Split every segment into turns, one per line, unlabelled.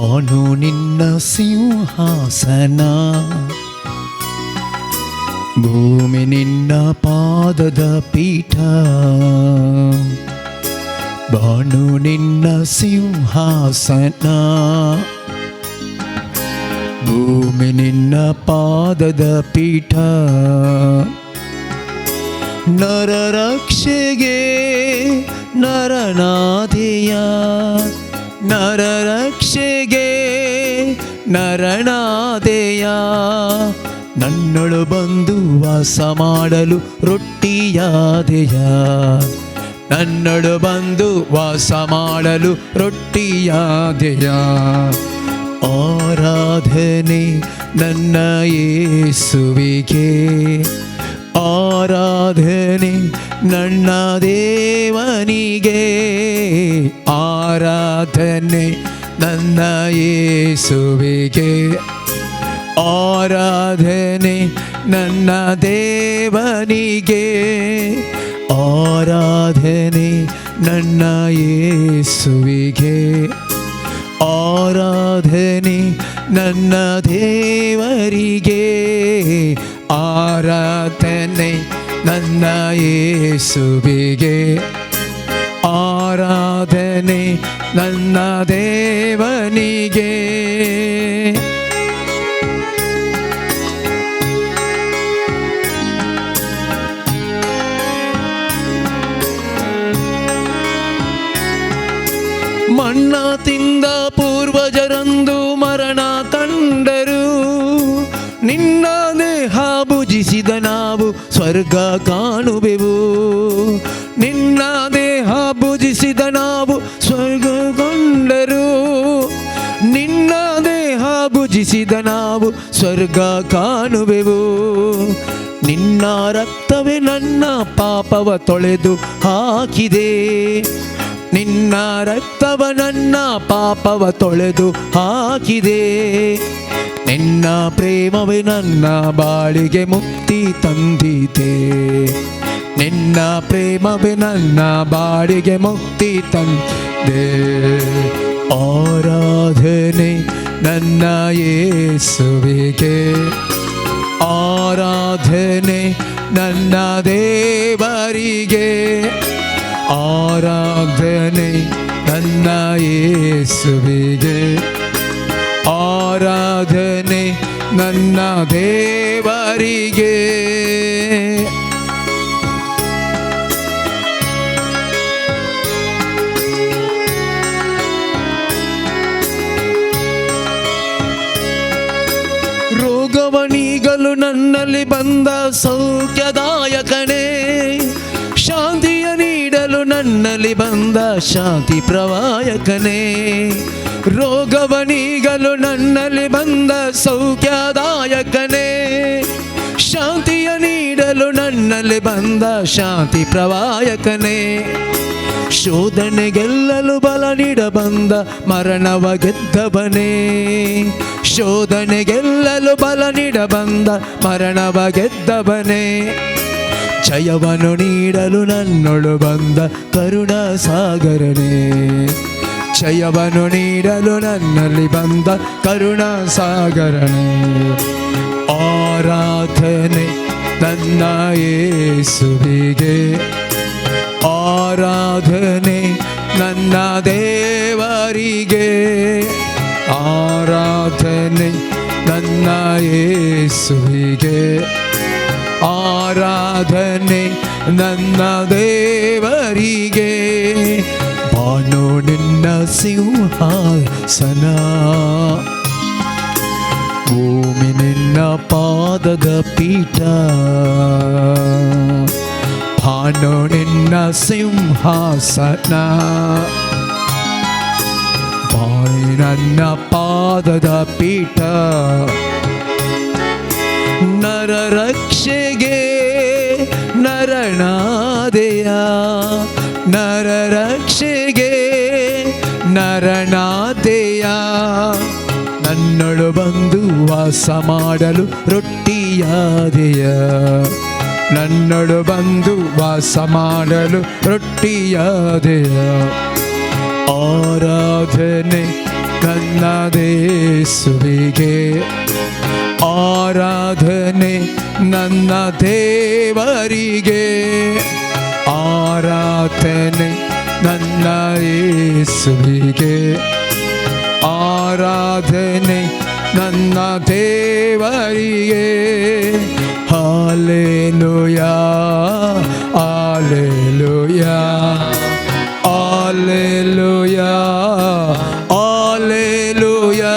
ಬಾನು ನಿನ್ನ ಸಿಂಹಾಸನ, ಭೂಮಿ ನಿನ್ನ ಪಾದದ ಪೀಠ. ಬಾನು ನಿನ್ನ ಸಿಂಹಾಸನ, ಭೂಮಿ ನಿನ್ನ ಪಾದದ ಪೀಠ. ನರರಕ್ಷೆಗೆ ನರನಾದೆಯ, ನರರಕ್ಷೆಗೆ ನರನಾದೆಯ. ನನ್ನೊಳು ಬಂದು ವಾಸ ಮಾಡಲು ರೊಟ್ಟಿಯಾದೆಯ, ನನ್ನೊಳು ಬಂದು ವಾಸ ಮಾಡಲು ರೊಟ್ಟಿಯಾದೆಯ. ಆರಾಧನೆ ನನ್ನ ಯೇಸುವಿಗೆ, ಆರಾಧನೆ ನನ್ನ ದೇವನಿಗೆ. ಆರಾಧನೆ ನನ್ನ ಯೇಸುವಿಗೆ, ಆರಾಧನೆ ನನ್ನ ದೇವನಿಗೆ. ಆರಾಧನೆ ನನ್ನ ಯೇಸುವಿಗೆ, ಆರಾಧನೆ ನನ್ನ ದೇವರಿಗೆ. ಆರಾಧನೆ ನನ್ನ ಯೇಸುವಿಗೆ, ಆರಾಧನೆ ನನ್ನ ದೇವನಿಗೆ. ಮಣ್ಣ ತಿಂದ ಪೂರ್ವಜರಂದು ಮರಣ ಕಂಡರು, ನಿನ್ನ ದೇಹ ಭುಜಿಸಿದ ನಾವು ಸ್ವರ್ಗ ಕಾಣುವೆವು. ನಿನ್ನ ದೇಹ ಭುಜಿಸಿದ ನಾವು ಸ್ವರ್ಗ ಕಂಡರು, ನಿನ್ನ ದೇಹ ಭುಜಿಸಿದ ನಾವು ಸ್ವರ್ಗ ಕಾಣುವೆವು. ನಿನ್ನ ರಕ್ತವೇ ನನ್ನ ಪಾಪವ ತೊಳೆದು ಹಾಕಿದೆ, ನಿನ್ನ ರಕ್ತವ ನನ್ನ ಪಾಪವ ತೊಳೆದು ಹಾಕಿದೆ. ನಿನ್ನ ಪ್ರೇಮವೇ ನನ್ನ ಬಾಳಿಗೆ ಮುಕ್ತಿ ತಂದಿದೆ, ನಿನ್ನ ಪ್ರೇಮವೇ ನನ್ನ ಬಾಳಿಗೆ ಮುಕ್ತಿ ತಂದೆ. ಆರಾಧನೆ ನನ್ನ ಯೇಸುವಿಗೆ, ಆರಾಧನೆ ನನ್ನ ದೇವರಿಗೆ. ಆರಾಧನೆ ನನ್ನ ಯೇಸುವಿಗೆ, ಆರಾಧನೆ ನನ್ನ ದೇವರಿಗೆ. ರೋಗವನೀಗಲು ನನ್ನಲ್ಲಿ ಬಂದ ಸೌಖ್ಯದಾಯಕನೇ, ಶಾಂತಿಯ ನೀಡಲು ನನ್ನಲ್ಲಿ ಬಂದ ಶಾಂತಿ ಪ್ರವಾಯಕನೇ. ರೋಗವನೀಗಲು ನನ್ನಲ್ಲಿ ಬಂದ ಸೌಖ್ಯದಾಯಕನೇ, ಶಾಂತಿಯ ನೀಡಲು ನನ್ನಲ್ಲಿ ಬಂದ ಶಾಂತಿ ಪ್ರವಾಯಕನೇ. ಶೋಧನೆ ಗೆಲ್ಲಲು ಬಲ ನೀಡ ಬಂದ ಮರಣವ ಗೆದ್ದವನೇ, ಶೋಧನೆ ಗೆಲ್ಲಲು ಬಲ ನೀಡ ಬಂದ ಮರಣವ ಗೆದ್ದವನೇ. ಜಯವನ್ನು ನೀಡಲು ನನ್ನೊಳು ಬಂದ ಕರುಣಾ ಸಾಗರನೇ, ಜಯವನ್ನು ನೀಡಲು ನನ್ನಲ್ಲಿ ಬಂದ ಕರುಣಾ ಸಾಗರನೇ. ಆರಾಧನೆ ನನ್ನ ಯೇಸುವಿಗೆ, ಆರಾಧನೆ ನನ್ನ ದೇವರಿಗೆ. ಆರಾಧನೆ ನನ್ನ ಯೇಸುವಿಗೆ, ಆರಾಧನೆ ನನ್ನ ದೇವರಿಗೆ. ಬಾನು ನಿನ್ನ ಸಿಂಹಾಸನ, ಭೂಮಿ ನಿನ್ನ ಪಾದದ ಪೀಠ. ಭಾನು ನಿನ್ನ ಸಿಂಹಾಸನ, ಬಾಯಿ ನನ್ನ ಪಾದದ ಪೀಠ. ನರರಕ್ಷೆಗೆ ನರನಾದೆಯ, ನರರಕ್ಷೆಗೆ ನರನಾದೆಯ. ನನ್ನೊಳು ಬಂದು ವಾಸ ಮಾಡಲು ರೊಟ್ಟಿಯಾದೆಯ, ನನ್ನೊಳು ಬಂದು ವಾಸ ಮಾಡಲು ರೊಟ್ಟಿಯಾದೆಯ. ಆರಾಧನೆ ನನ್ನ ನನ್ನ ಯೇಸುವಿಗೆ, ಆರಾಧನೆ ನನ್ನ ದೇವರಿಗೆ, ಆರಾಧನೆ ನನ್ನ ಯೇಸುವಿಗೆ, ಆರಾಧನೆ ನನ್ನ ದೇವರಿಗೆ. Hallelujah, hallelujah, hallelujah, hallelujah,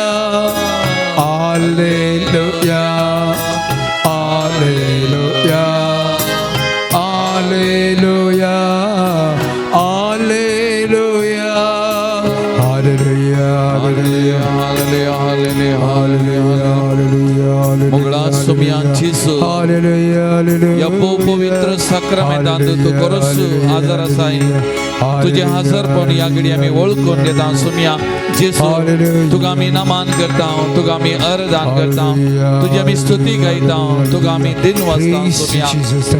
hallelujah, hallelujah, hallelujah, hallelujah, hallelujah, hallelujah,
hallelujah, hallelujah, hallelujah.
मंगळा
सुमयांचीच
हालेलुया.
या पवित्र साक्रामेंतांत तूं खरोच हजर आसाय. तुजें हजरपण ह्या घडी आमी वळखून घेता सुमया जेसू. तुका आमी नमान करता, तुका आमी अर्दान करता, तुजी आमी स्तुती गायता, तुका आमी दिन वाचता सुमया.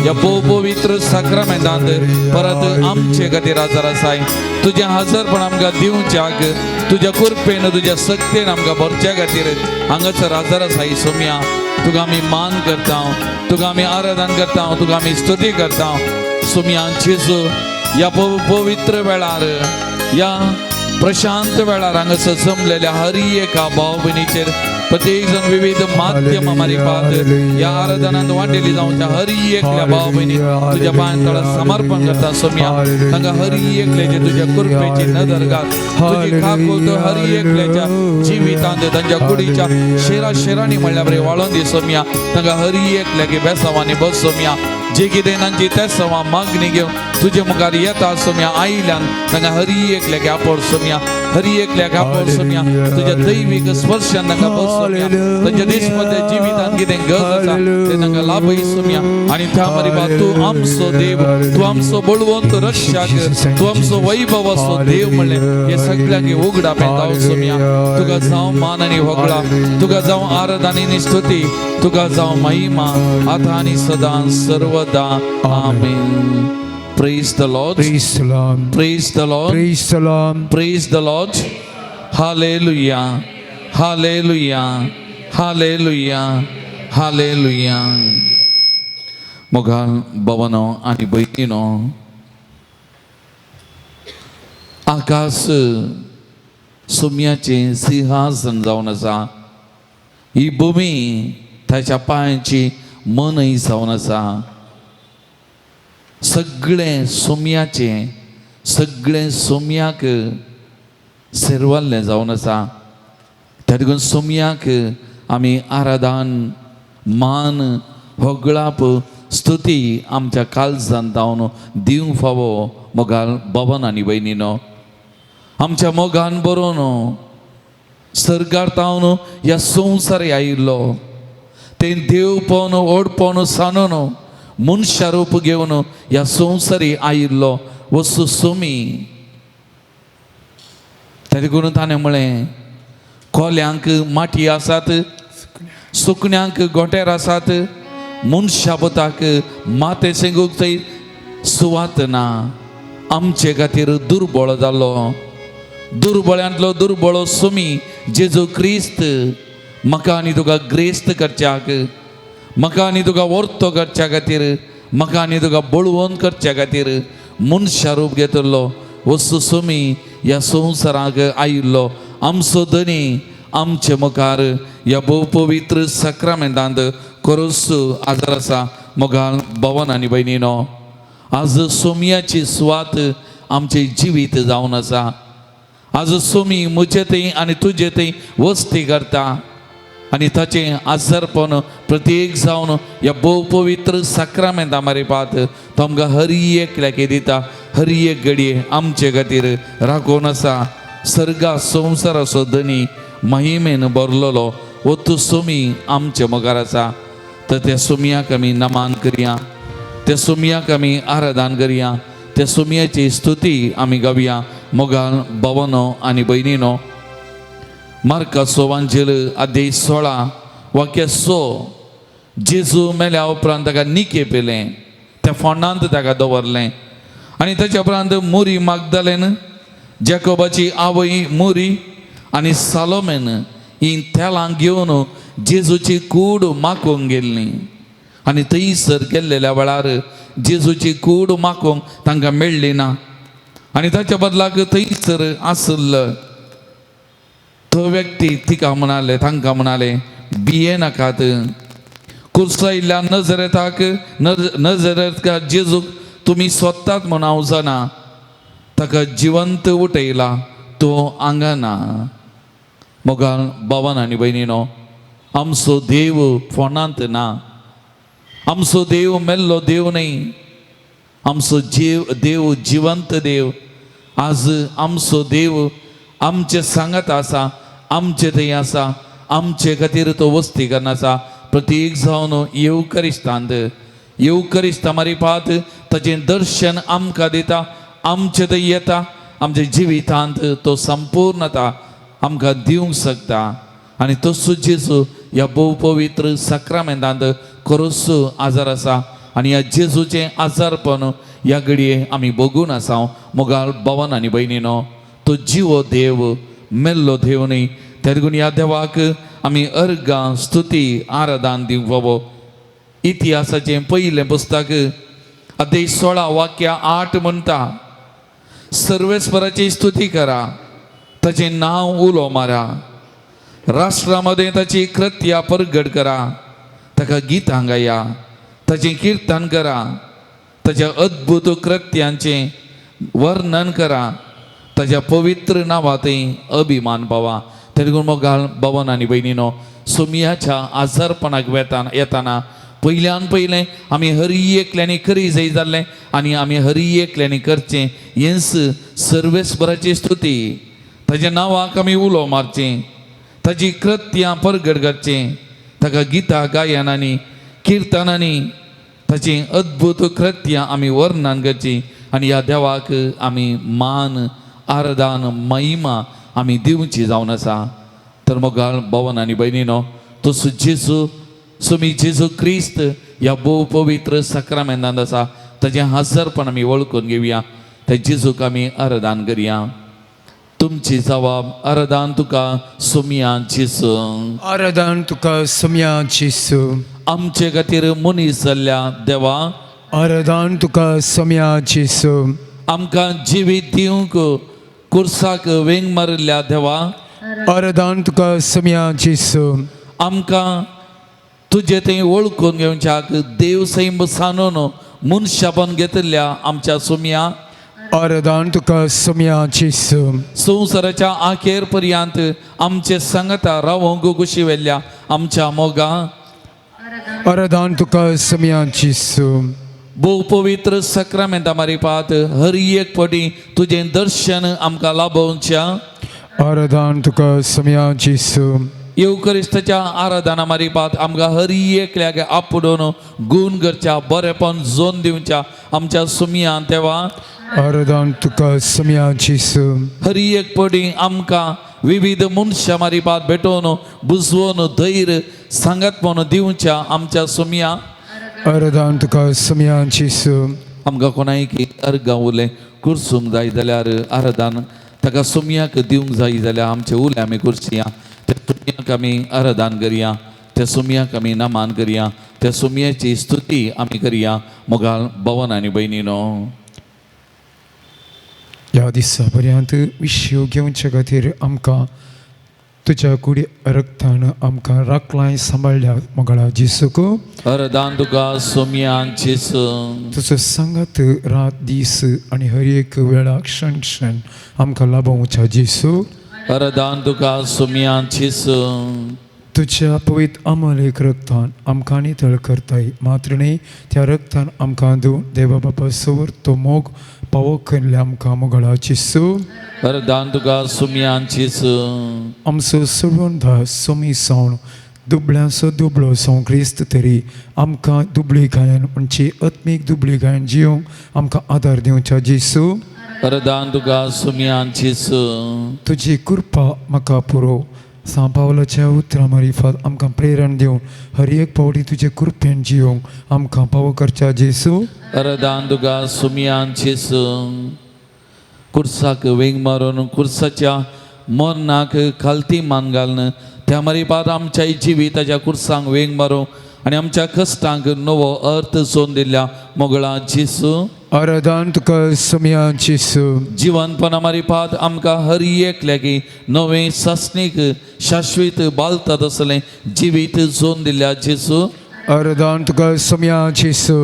ह्या पवित्र साक्रामेंतांत परत आमचे खातीर हजर आसाय. तुजें हजरपण आमकां दिवच्याक, तुज्या कृपेन, तुज्या शक्तेन आमकां भरच्या खातीर हांगासर हजर आसाय सुमया. तुका आमी मान करता, तुका आमी आराधन करता, तुका आमी स्तुती करता सुमया जेजू. ह्या पवित्र वेळार, ह्या प्रशांत वेळार हांगासर जमलेल्या हर एका भाव भयणीचेर, प्रत्येक जण विविध माध्यमां मारिफात ह्या आराधनांत वांटेली जावच्या हर एकल्या भाव भयणी तुज्या पांयां तळा समर्पण करता सोम्या. तांकां हर एकल्याचे तुज्या कृपेची नदर घाल. तुजी काकूत हर एकल्याच्या जिवितांत, तांच्या कुडीच्या शेरा शेरांनी म्हणल्या बरे वाळोन दी सोम्या. तांकां हर एकल्याक बेसावांनी बस सोम्या. जे कितें तांची तेसवां मागणी घेवन तुजे मुखार येता सोम्या, आयल्यान तांकां हर एकल्याक आपोड सोम्या, हर एकल्याक आपोड सोम्या. तुज्या दैवीक स्पर्शान तांकां बस सोम्या. तांच्या दिसपट्ट्या जिवितांत कितें गरज आसा तें तांकां लाभय सोम्या. आनी त्या मरिबा तूं आमचो देव, तूं आमचो बळवंत रक्षक, तूं आमचो वैभव असो देव म्हणलें हे सगळ्यांक उगडा पेंताव सोम्या. तुका जावं मान आनी होगळा, तुका जावं आराधन आनी स्तुती, तुका जावं महिमा, आतां आनी सदां सर्वदा. आमेन. Praise the Lord.
Praise the Lord.
Praise the Lord.
Praise the Lord.
Praise the Lord. Hallelujah. Hallelujah. Hallelujah. Hallelujah. मोगाल भवनो आनी भयणीनो, आकाश सुम्याचें सिंहासन जावन आसा. ही भुमी ताच्या पांयांची मनय जावन आसा. सगळें सोम्याचें, सगळें सोम्याक सेरवल्लें जावन आसा. त्या देखून सोम्याक आमी आराधन, मान, होगळाप, स्तुती आमच्या काळजान जावन दिवंक फावो. मोगाल भवन आनी भयणीनो, आमच्या मोगान बरोवन सर्गार तावन ह्या संवसार आयिल्लो तें देवपण ओडपण सांडून मनशा रूप घेवन ह्या संवसारी आयिल्लो वस्तू सोमी. त्या देखून ताणें म्हळें, कोल्यांक माटी आसात, सुकण्यांक गोटेर आसात, मनशा पुताक माते सेंगूक थंय सुवात ना. आमचे खातीर दुर्बळ जालो, दुर्बळ्यांतलो दुर्बळो सोमी जेजू क्रिस्त म्हाका आनी तुका ग्रेस्त करच्याक, म्हाका आनी तुका वर्तो करच्या खातीर, म्हाका आनी तुका बळवंत करच्या खातीर मनशा रूप घेतलो वस्तू सोमी ह्या संवसाराक आयिल्लो आमचो धनी आमचे मुखार ह्या भोव पवित्र साक्रामेंतांत खरोच आदार आसा. मोगाल भवन आनी भयणीनो, आज सोमयाची सुवात आमचें जिवीत जावन आसा. आज सोमी म्हजे थंय आनी तुजे थंय वस्ती करता आनी ताचें आजारपण प्रत्येक जावन ह्या भोव पवित्र साक्रामेंता मारिपात तो आमकां हर एकल्याक दिता. हर एक घडये आमचे खातीर राखून आसा. सर्गा संवसाराचो धनी, महिमेन भरलेलो वतू सोमी आमचे मुखार आसा. तर त्या सोमयाक आमी नमान करया, त्या सोमयाक आमी आराधन करया, त्या सोमयाची स्तुती आमी गावया. मोगाल भवनो आनी भयणीनो, मार्काचो वांजेल अध्याय 16 वाक्य 6. जेजू मेल्या उपरांत ताका निके पेलें, त्या फोंडांत ताका दवरलें आनी ताच्या उपरांत मुरी मागदालेन, जेकोबाची आवय मुरी आनी सालोमेन हीं तेलां घेवन जेजूची कूड माकोंक गेल्लीं. आनी थंयसर गेल्लेल्या वेळार जेजूची कूड माकोंक तांकां मेळ्ळी ना आनी ताच्या बदलाक थंयसर आसलो तो व्यक्ती तिका म्हणाले, तांकां म्हणाले, भिये नाकात, कुर्सायिल्ल्या नजरेताक नजरेत जेजूक तुमी सोदतात म्हूण हांव जाणा, ताका जिवंत उठयला, तो हांगा ना. मोगाळ भावान आनी भयणीनो, आमचो देव फोनांत ना, आमचो देव मेल्लो देव न्हय, आमचो जीव देव जिवंत देव. आज आमचो देव आमचे सांगात आसा, आमचे थंय आसा, आमचे खातीर तो वस्ती करून आसा. प्रतीक जावन येवकरिस्तांत येवकरिस्ता मारिपात ताचें दर्शन आमकां दिता, आमचे थंय येता, आमच्या जिवितांत तो संपूर्णता आमकां दिवंक शकता. आनी तसो जेजू ह्या भोव पवित्र साक्रामेंतांत खरोच आजार आसा आनी ह्या जेजूचें आजारपण ह्या घडये आमी भोगून आसा. मोगाळ भावान आनी भयणीनो, तो जिवो देव, मेल्लो देव न्हय. त्या देखून ह्या देवाक आमी अर्गां स्तुती आराधन दिवंक फावो. इतिहासाचें पयलें पुस्तक अध्याय 16 वाक्य 8 म्हणटा, सर्वेस्पराची स्तुती करा, ताचें नांव उलो मारा, राष्ट्रा मदें ताची कृत्या परगट करा, ताका गितां गाया, ताचें किर्तन करा, ताच्या अद्भुत कृत्यांचें वर्णन करा, ताच्या पवित्र नांवा थंय अभिमान पावा. तें देखून मोगाळ भावन आनी भयणीनो, सोमयाच्या आजारपणाक वेताना येताना पयल्यान पयलें आमी हरी एकल्यांनी करी जाय जाल्लें आनी आमी हरी एकल्यांनी करचें हेंच सर्वेस्पराची स्तुती. ताच्या नांवाक आमी उलो मारचें, ताची कृत्यां परगट करचें, ताका गितां गायनांनी किर्तनांनी ताचीं अद्भुत कृत्यां आमी वर्णन करचीं आनी ह्या देवाक आमी मान आरदान महिमा आमी दिवची जावन आसा. तर मोगाळ भवन आनी भयणीनो, तसो जेजू सुमी जेजू क्रिस्त ह्या भोव पवित्र साक्रामेंतांत आसा, ताचें हाजरपण आमी वळखून घेवया, त्या जेजूक आमी आरदान करया. तुमची जबाब आरदान तुका सुमया जेजू,
आराधन तुका सुमया जेसू,
आमचे खातीर मनीस जाल्ल्या देवा,
आराधन तुका सुमया जेसू,
आमकां जिवीत दिवंक कुर्साक वेंग मारिल्ल्या देवा,
आराधन तुका सुमया जेसू,
आमकां तुजे थंय वळखून घेवच्याक देव सैम सांडून मनशापण घेतिल्ल्या आमच्या सुमया,
आराधन तुका सुमया जेसू,
संवसाराच्या आखेर पर्यंत आमचे सांगता रावोंक कुशी व्हेल्ल्या आमच्या मोगा,
आराधन तुका सुमया जेसू,
भोव पवित्र सक्रामेंता मारिपात हर एक पटी तुजें दर्शन आमकां लाभोवच्या,
आराधन तुका सुमया जेसू,
येवकरिस्ताच्या आराधना मारिपात आमकां हर एकल्याक आपुडून गूण करच्या बरेपण जोन दिवच्या आमच्या सुमयान तेवा,
आराधन तुका सुमया जेसू,
हर एक पटी आमकां विविध मनशां मारिपात भेटोवन बुजवोन धैर्य सांगातपण दिवच्या आमच्या सुमया,
आराधन तुका सुमया जेसू,
आमकां कोणायक अर्गां उरलें कुर्सूंक जाय जाल्यार आराधन ताका सुमयाक दिवंक जाय जाल्यार आमचे उले आमी कुर्सया, त्या सुमयाक आमी आराधन करया, त्या सुमयाक आमी नमान करया, त्या सुमयाची स्तुती आमी करया. मोगाळ भवन आनी भयणीनो,
ह्या दिसा पर्यंत विश्व घेवचे खातीर आमकां तुज्या कुडी रक्तान आमकां राखलांय सांबाळ्ळ्या मोगाळा जेसूक,
आराधन तुका सुमया जेसू,
तुजो सांगात रात दीस आनी हर एक वेळा क्षण क्षण आमकां लाभोवच्या जेसू,
आराधन तुका सुमया जेसू,
तुज्या पवित्र अमल एक रक्तान आमकां नितळ करताय, मात्र न्ही त्या रक्तान आमकां दिवन देवा बापा सवर तो मोग पावो केल्ल्या आमकां मोगाळा जेसू,
आराधन तुका सुमया जेसू,
आमचो सोडून धा सोमी सावन दुबळ्यांचो दुबळो सावन क्रिस्त तरी आमकां दुबळी गायन म्हणजे आत्मीक दुबळी गायन जिवंक आमकां आदार दिवच्या जेसू,
आराधन तुका सुमया जेसू,
तुजी कृपा म्हाका पुरो सांव पावलाच्या उतरां मारिफात आमकां प्रेरण दिवन हर एक फावटी तुजे कृपेन जिवंक आमकां पावो करच्या जेसू,
आराधन तुका सुमया जेसू, कुर्साक वेंग मारून कुर्साच्या मरणाक खालती मान घालून त्या मरिपात आमच्या जिविताच्या कुर्सांक वेंग मारूं आनी आमच्या कश्टांक नवो अर्थ जोन दिल्ल्या मोगळा जेसू
आराधन तुका सोमया जेसू
जिवनपणा मारिपात आमकां हर एकल्याकी नवें सासणीक शाश्वीत बालतात असलें जिवीत जोन दिल्ल्या जेसू
आराधन तुका सोमया जेसू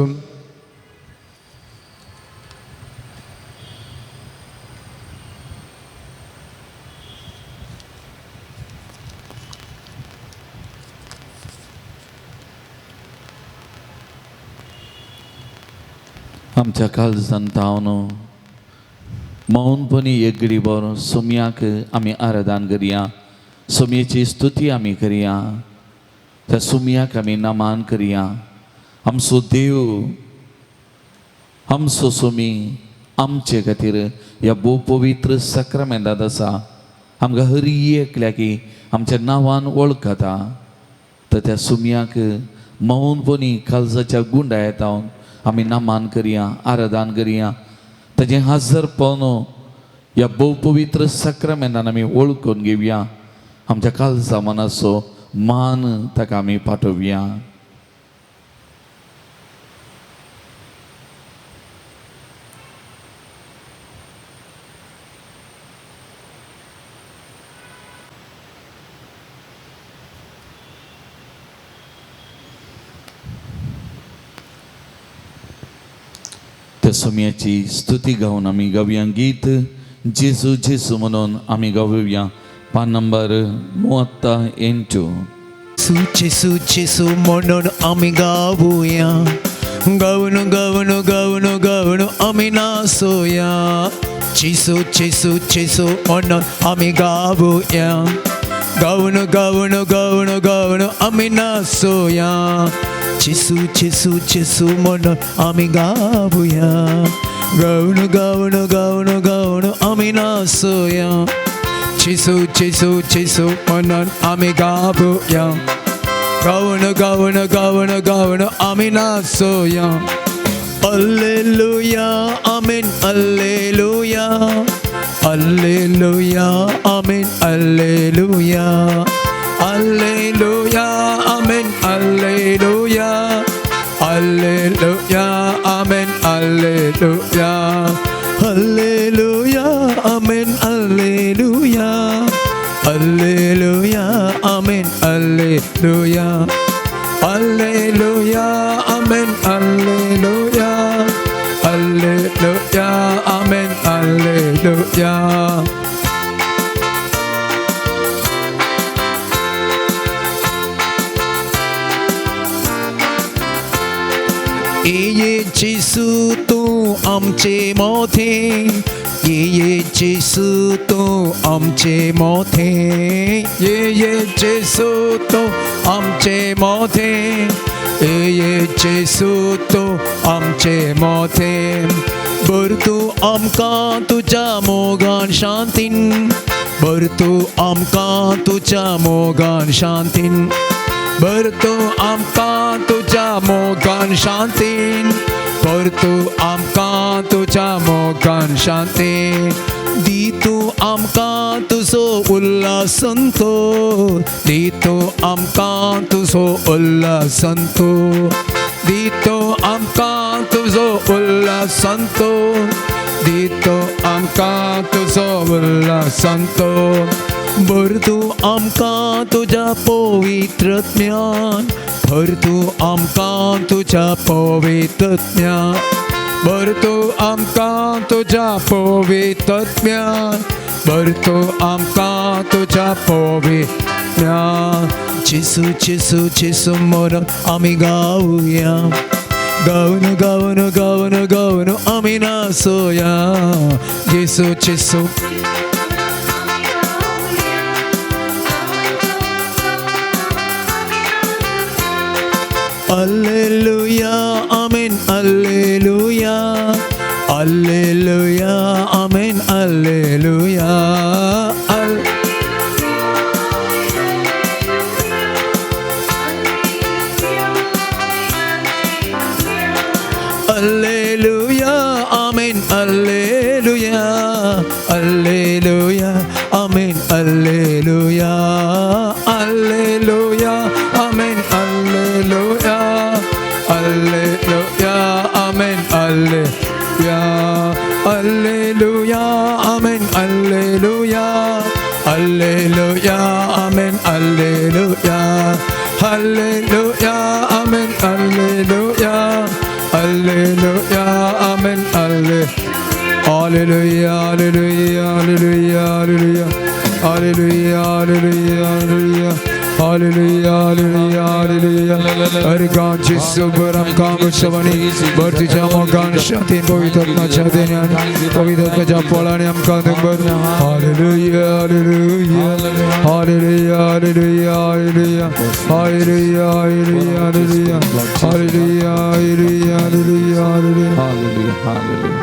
आमच्या काळजान तावन मौनपणी एक घडी भर सोमयाक आमी आराधन करया सोमयेची स्तुती आमी करया त्या सोमयाक आमी नमान करया. आमचो देव आमचो सोमी आमचे खातीर ह्या भोव पवित्र साक्रामेंतांत आसा. आमकां हर एकल्याकी आमच्या नांवान वळखता तर त्या सुमयाक मौनपणी काळजाच्या गुंडायत आमी नमान करया आराधन करया. ताजें हाजरपण ह्या भोव पवित्र साक्रामेंतान आमी वळखून घेवया. आमच्या काळजा मनाचो मान ताका आमी पाठोवया. त्या सोमयाची स्तुती गावन आमी गावया गीत जेजू जेजू म्हणून आमी गावया. पान नंबर 38.
जेसू जेसू म्हणून आमी गावया गावन गावन गावन गावन आमी नाचोया. जेसू जेसू जेसू म्हणून आमी गावया गावन गावन गावन गावन आमी नाचोया. जेसू जेसू जेसू म्हणून आमी गावया गावन गावन गावन गावन आमी नाचोया. जेसू जेसू जेसू म्हणून आमी गावया गावन गावन गावन गावन आमी नाचोया. Alleluia amen alleluia alleluia amen alleluia alleluia amen alleluia alleluia amen alleluia alleluia amen alleluia alleluia amen alleluia alleluia amen alleluia alleluia amen alleluia. ये जेसू तूं आमचे मोठे ये जेसू तूं आमचे मोठे ये जेसू तूं आमचे मोठे ये जेसू तूं आमचे मोठे. भर तूं आमकां तुज्या मोगान शांतीन भर तूं आमकां तुज्या मोगान शांतीन भर तूं आमकां तुज्या मोगान शांतीन भर तूं आमकां तुज्या मोगान शांतीन. दी तूं आमकां तुजो उल्हास संतोष दी तूं आमकां तुजो उल्हास संतोष दी तूं आमकां तुजो उल्हास संतोष दी तूं आमकां तुजो उल्हास संतोष. भर तूं आमकां तुज्या पवित्र ज्ञान भर तूं आमकां तुज्या पवित्र ज्ञान भर तूं आमकां तुज्या पवित्र ज्ञान भर तूं आमकां तुज्या पवित्र ज्ञान. जेसू जेसू जेसू म्हणून आमी गावया गावन गावन गावन गावन आमी नाचोया. जेसू जेसू alleluia amen alleluia alleluia amen alleluia. Alleluia amen alleluia alleluia amen.
Alleluia, alleluia, amen, alleluia, alleluia, amen, alleluia, alleluia, amen, alleluia, alleluia, amen, alleluia, alleluia, amen, alleluia, alleluia, amen, alleluia. Hallelujah, hallelujah, hallelujah, hallelujah, hallelujah, hallelujah, hallelujah, hallelujah, hallelujah. हर जेसू आमकां गोश्टवाणी बर तुज्या मोगान शांतीन पवित्र आत्माच्या देण्यान पवित्र आत्माच्या फळांनी आमकां बर. Hallelujah, hallelujah, hallelujah, hallelujah, hallelujah, hallelujah, hallelujah, hallelujah, hallelujah, hallelujah, hallelujah.
Hallelujah, hallelujah.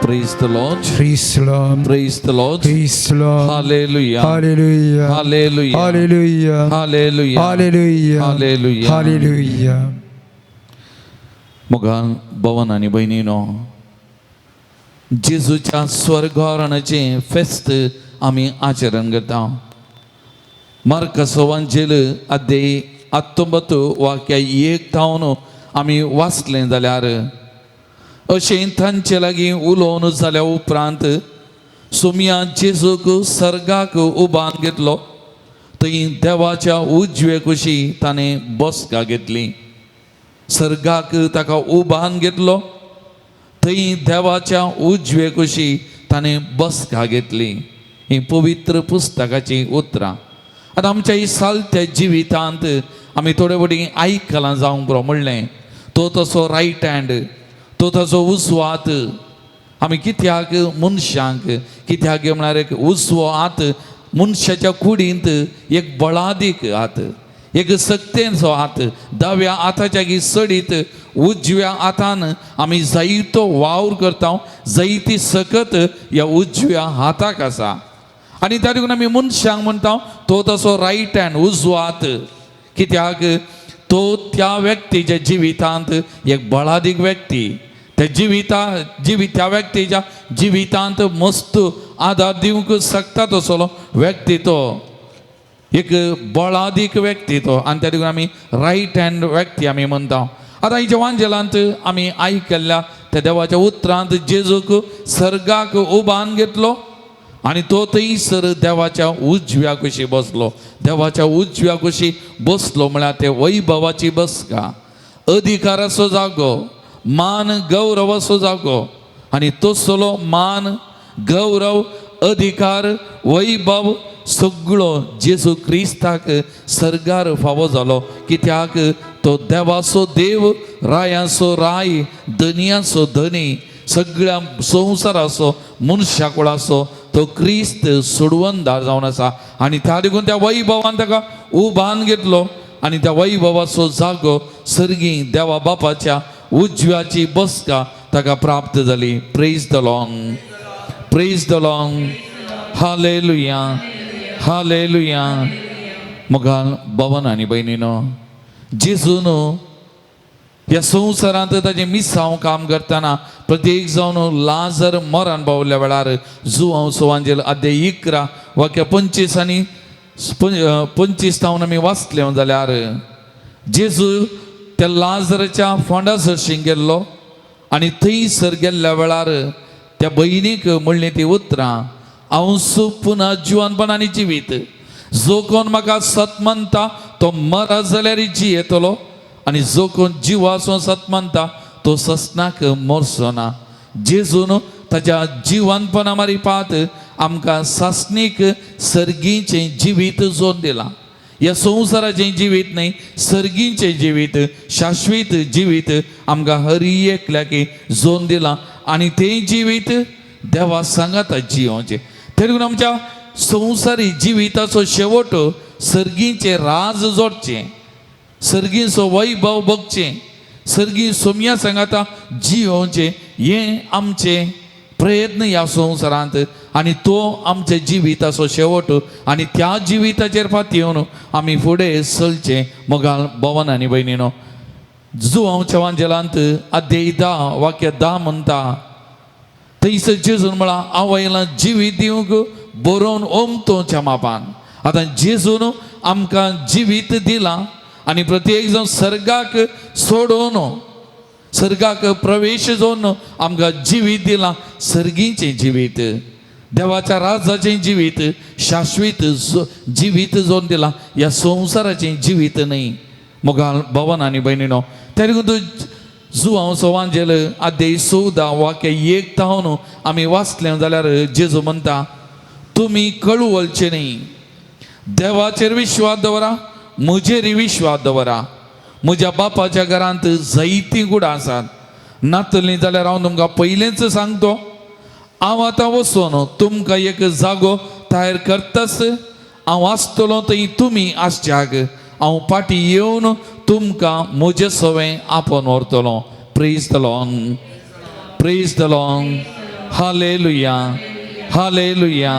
Praise the Lord.
Praise the Lord.
Praise the Lord.
Praise the Lord.
Hallelujah.
Hallelujah.
Hallelujah.
Hallelujah.
Hallelujah.
Hallelujah.
Hallelujah.
Hallelujah.
मोगान भवन आनी भयणीनो, जेजूच्या स्वर्गारणाचें फेस्त आमी आचरण करता. मार्काचो वांजेल अध्याय 19 वाक्य 1 थावन आमी वाचलें जाल्यार, अशें तांचे लागीं उलोवन जाल्या उपरांत सोमया जेजूक सर्गाक उबान घेतलो. थंय देवाच्या उजवे कुशी ताणें बसका घेतली. सर्गाक ताका उबान घेतलो, थंय देवाच्या उजवे कुशी ताणें बसका घेतली. ही पवित्र पुस्तकाचीं उतरां. आतां आमच्या ही सालत्या जिवितांत आमी थोडे फावटी आयकलां जावंक पुरो म्हणलें, तो तसो रायट हँड, तो ताजो उजवो हात. आमी कित्याक मनशांक कित्याक म्हळ्यार एक उजवो हात मनशाच्या कुडींत एक बळादीक हात, एक सक्तेचो हात. दाव्या हाताच्या सडीत उजव्या हातान आमी जायतो वावर करता, जायती सकत ह्या उजव्या हाताक आसा. आनी त्या देखून आमी मनशांक म्हणटा तो तसो रायट हँड, उजवो हात. कित्याक तो त्या व्यक्तीच्या जिवितांत एक बळादीक व्यक्ती, त्या त्या व्यक्तीच्या जिवितांत मस्त आदार दिवंक शकता तसलो व्यक्ती, तो एक बळादीक व्यक्ती तो. आनी त्या देखून आमी रायट हँड व्यक्ती आमी म्हणटा. आतां हिच्या वांजेलांत आमी आयकल्ल्या त्या देवाच्या उतरांत जेजूक सर्गाक उबान घेतलो आनी तो थंयसर देवाच्या उजव्या कुशी बसलो. देवाच्या उजव्या कुशी बसलो म्हळ्यार ते वैभवाची बसका, अधिकाराचो जागो, मान गौरवाचो जागो. आनी तसलो मान गौरव अधिकार वैभव सगळो जेजू क्रिस्ताक सर्गार फावो जालो. कित्याक तो देवाचो देव, रायांचो राय, धनयांचो धनी, सगळ्या संवसाराचो मनशा कुळाचो तो क्रिस्त सोडवणदार जावन आसा. आनी त्या देखून त्या वैभवान ताका उबान घेतलो आनी त्या वैभवाचो जागो सर्गी देवा बापाच्या उजव्याची बसका ताका प्राप्त जाली. Praise the Lord, praise the Lord, hallelujah, hallelujah. मोगाल भवन आनी भयणीनो, जेजून ह्या संवसारांत ताजें मिसांव काम करतना प्रत्येक जावन लाजर मरण पावल्या वेळार जुवांव सुवांजेल अध्याय 11 वाक्य 25 आनी 25 थावन आमी वाचले जाल्यार जेजू त्या लाजराच्या फोंडा सरशीं गेल्लो आनी थंयसर गेल्ल्या वेळार त्या भयणीक म्हणली ती उतरां, हांव पुन्हा जिवनपण आनी जिवीत, जो कोण म्हाका सत मानता तो मरत जाल्यार जियेतलो आनी जो कोण जिवाचो सत मानता तो ससनाक मरचो ना. जेजून ताज्या जिवनपणा मारिपात आमकां सासणीक सर्गीचें जिवीत जोड दिलां. ह्या संवसाराचें जिवीत न्हय, सर्गीचें जिवीत, शाश्वीत जिवीत आमकां हर एकल्याक जोड दिलां आनी तें जिवीत देवा सांगाता जियोवचें. तरी आमच्या संवसारी जिविताचो शेवट सर्गीचें राज जोडचें, सर्गीचो वैभव बघचें, सर्गी सोम्या सांगाता जियोवचें, हें आमचें प्रयत्न ह्या संवसारांत आनी तो आमच्या जिविताचो शेवट आनी त्या जिविताचेर फाती येवन आमी फुडें चलचें. मोगाल भवन आनी भयणीनो, जुवांव चवांजेलांत अध्याय 10 वाक्य 10 म्हणटा, थंयसर जेजून म्हळां, आवयला जिवीत दिवंक बरोवन ओमतोच्या मापान. आतां जेजून आमकां जिवीत दिलां आनी प्रत्येक जावन सर्गाक सोडोवन सर्गाक प्रवेश जावन आमकां जिवीत दिलां. सर्गीचें जिवीत, देवाच्या राजाचें जिवीत, शाश्वीत जिवीत जावन दिलां, ह्या संवसाराचें जिवीत न्हय. मोगाल भवन आनी भयणीनो, त्या तूं जुवांव सोवांजेल आद्य 14 वाक्य 1 तावन आमी वाचलें जाल्यार जेजू म्हणटा, तुमी कळवळचे न्हय, देवाचेर विश्वास दवरा, म्हजेर विश्वास दवरा. म्हज्या बापाच्या घरांत जायतीं गुडां आसात, नातलीं जाल्यार हांव तुमकां पयलेंच सांगतो, हांव आतां वचून तुमकां एक जागो तयार करताच. हांव आसतलो थंय तुमी आसच्याक. हांव फाटीं येवन तुमकां म्हजें सवें आपोवन व्हरतलो. Praise the Lord, praise the Lord, hallelujah, hallelujah.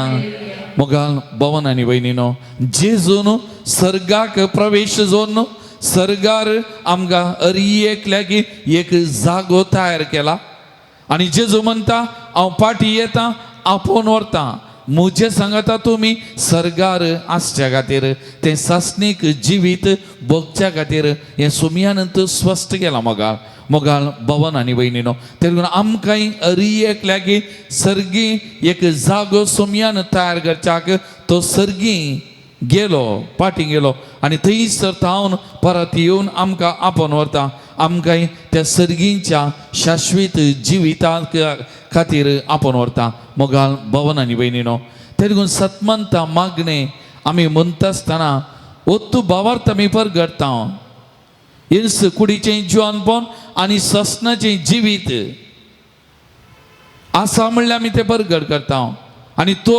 मोगाल भवन आनी भयणीनो, जेजून सर्गाक प्रवेश जावन सर्गार आमकां अरी एकल्याक एक जागो तयार केला. आनी जेजू म्हणटा, हांव फाटीं येता, आपोवन व्हरता. म्हजें सांगता तुमी सर्गार आसच्या खातीर, तें सासणीक जिवीत भोगच्या खातीर हें सुमयानंत स्पश्ट केलां. मोगाल मोगाल भवन आनी भयणीनो, तेका आमकांय अरी एकल्याक सर्गी एक जागो सोमयान तयार करच्याक तो सर्गी गेलो, फाटीं गेलो आनी थंयसर थावन परत येवन आमकां आपोवन व्हरता. आमकांय त्या सर्गींच्या शाश्वीत जिविता खातीर आपोवन व्हरता. मोगाल भवन आनी भयणीनो, तेका सतमंता मागणें आमी म्हणटा आसतना ओत्तू भावार्थ आमी परगटता. येस कुडीचें जिवनपण आनी ससनाचें जिवीत आसा म्हणल्यार आमी तें परगट करता. आनी तो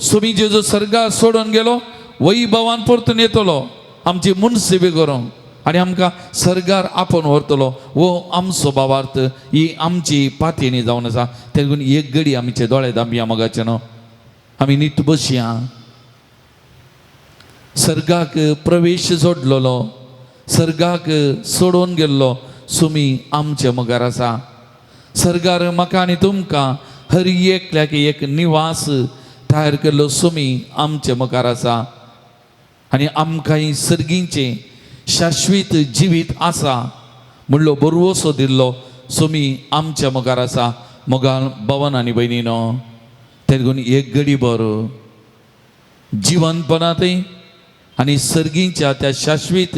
सुमी जेजू सर्गार सोडून गेलो, वैभवान परतून येतलो आमची मुनसिबी करूंक आनी आमकां सर्गार आपोवन व्हरतलो. हो आमचो भावार्थ, ही आमची पातयेणी जावन आसा. तेका एक घडी आमचे दोळे दामया मोगाचे न्हू, आमी नीट बसया. सर्गाक प्रवेश जोडलेलो, सर्गाक सोडून गेल्लो सुमी आमचे मुखार आसा. सर्गार म्हाका आनी तुमकां हर एकल्याक एक निवास तयार केल्लो सुमी आमचे मुखार आसा. आनी आमकांय सर्गींचें शाश्वीत जिवीत आसा म्हणलो बरवसो दिल्लो सुमी आमच्या मुखार आसा. मोगाल भवन आनी भयणीनो, तेका एक घडी बरो जिवनपणांतय आनी सर्गींच्या त्या शाश्वीत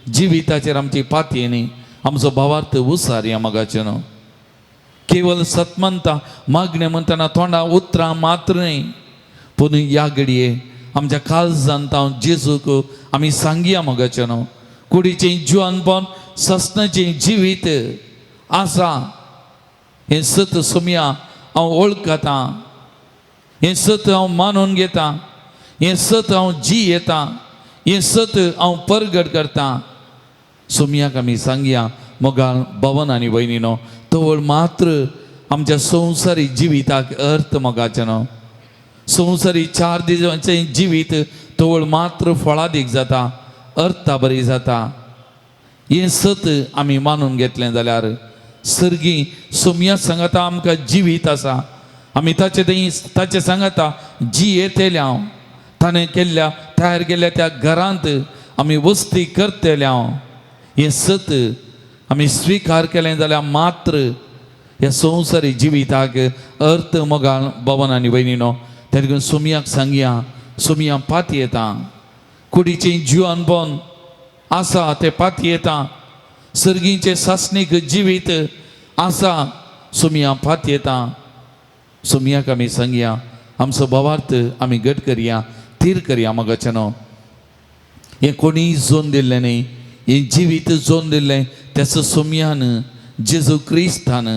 जिविताचेर आमची पातयेनी आमचो भावार्थ उसार ह्या मोगाचे न्हू. केवल सतमंता मागणें म्हणटना तोंडा उतरां मात्र न्हय, पूण ह्या घडये आमच्या काळजान तावन जेजूक आमी सांगया मोगाचें न्हू, कुडीचें जिवनपण ससनाचें जिवीत आसा हें सत सोमया हांव वळखतां, हें सत हांव मानून घेतां, हें सत हांव जियेतां, हें सत हांव परगट करतां. सोमयाक आमी सांगया. मोगाल भवन आनी भयणीनो, तवळ मात्र आमच्या संवसारी जिविताक अर्थ मोगाचें न्हू. संवसारी 4 दिसांचें जिवीत तवळ मात्र फळादीक जाता, अर्था बरी जाता. हें सत आमी मानून घेतलें जाल्यार सर्गी सोमया सांगता आमकां जिवीत आसा. आमी ताचे थंय ताचे सांगता जियेतले हांव, ताणें केल्ल्या तयार केल्ल्या त्या घरांत आमी वस्ती करतले हांव. हें सत आमी स्विकार केलें जाल्यार मात्र ह्या संवसारी जिविताक अर्थ. मोगाल भवन आनी भयणीनो, तेका सोमयाक सांगया, सोमया पातयेता, कुडीचें जिवनपण आसा तें पातयेता, सर्गीचें सासणीक जिवीत आसा सोमया पातयेता. सोमयाक आमी सांगया, आमचो भावार्थ आमी घट करया, थीर करया. मोगाचें न्हू, हें कोणीय जोन दिल्लें न्ही, हें जिवीत जोन दिल्लें त्याचो सोमयान जेजू क्रिस्तान.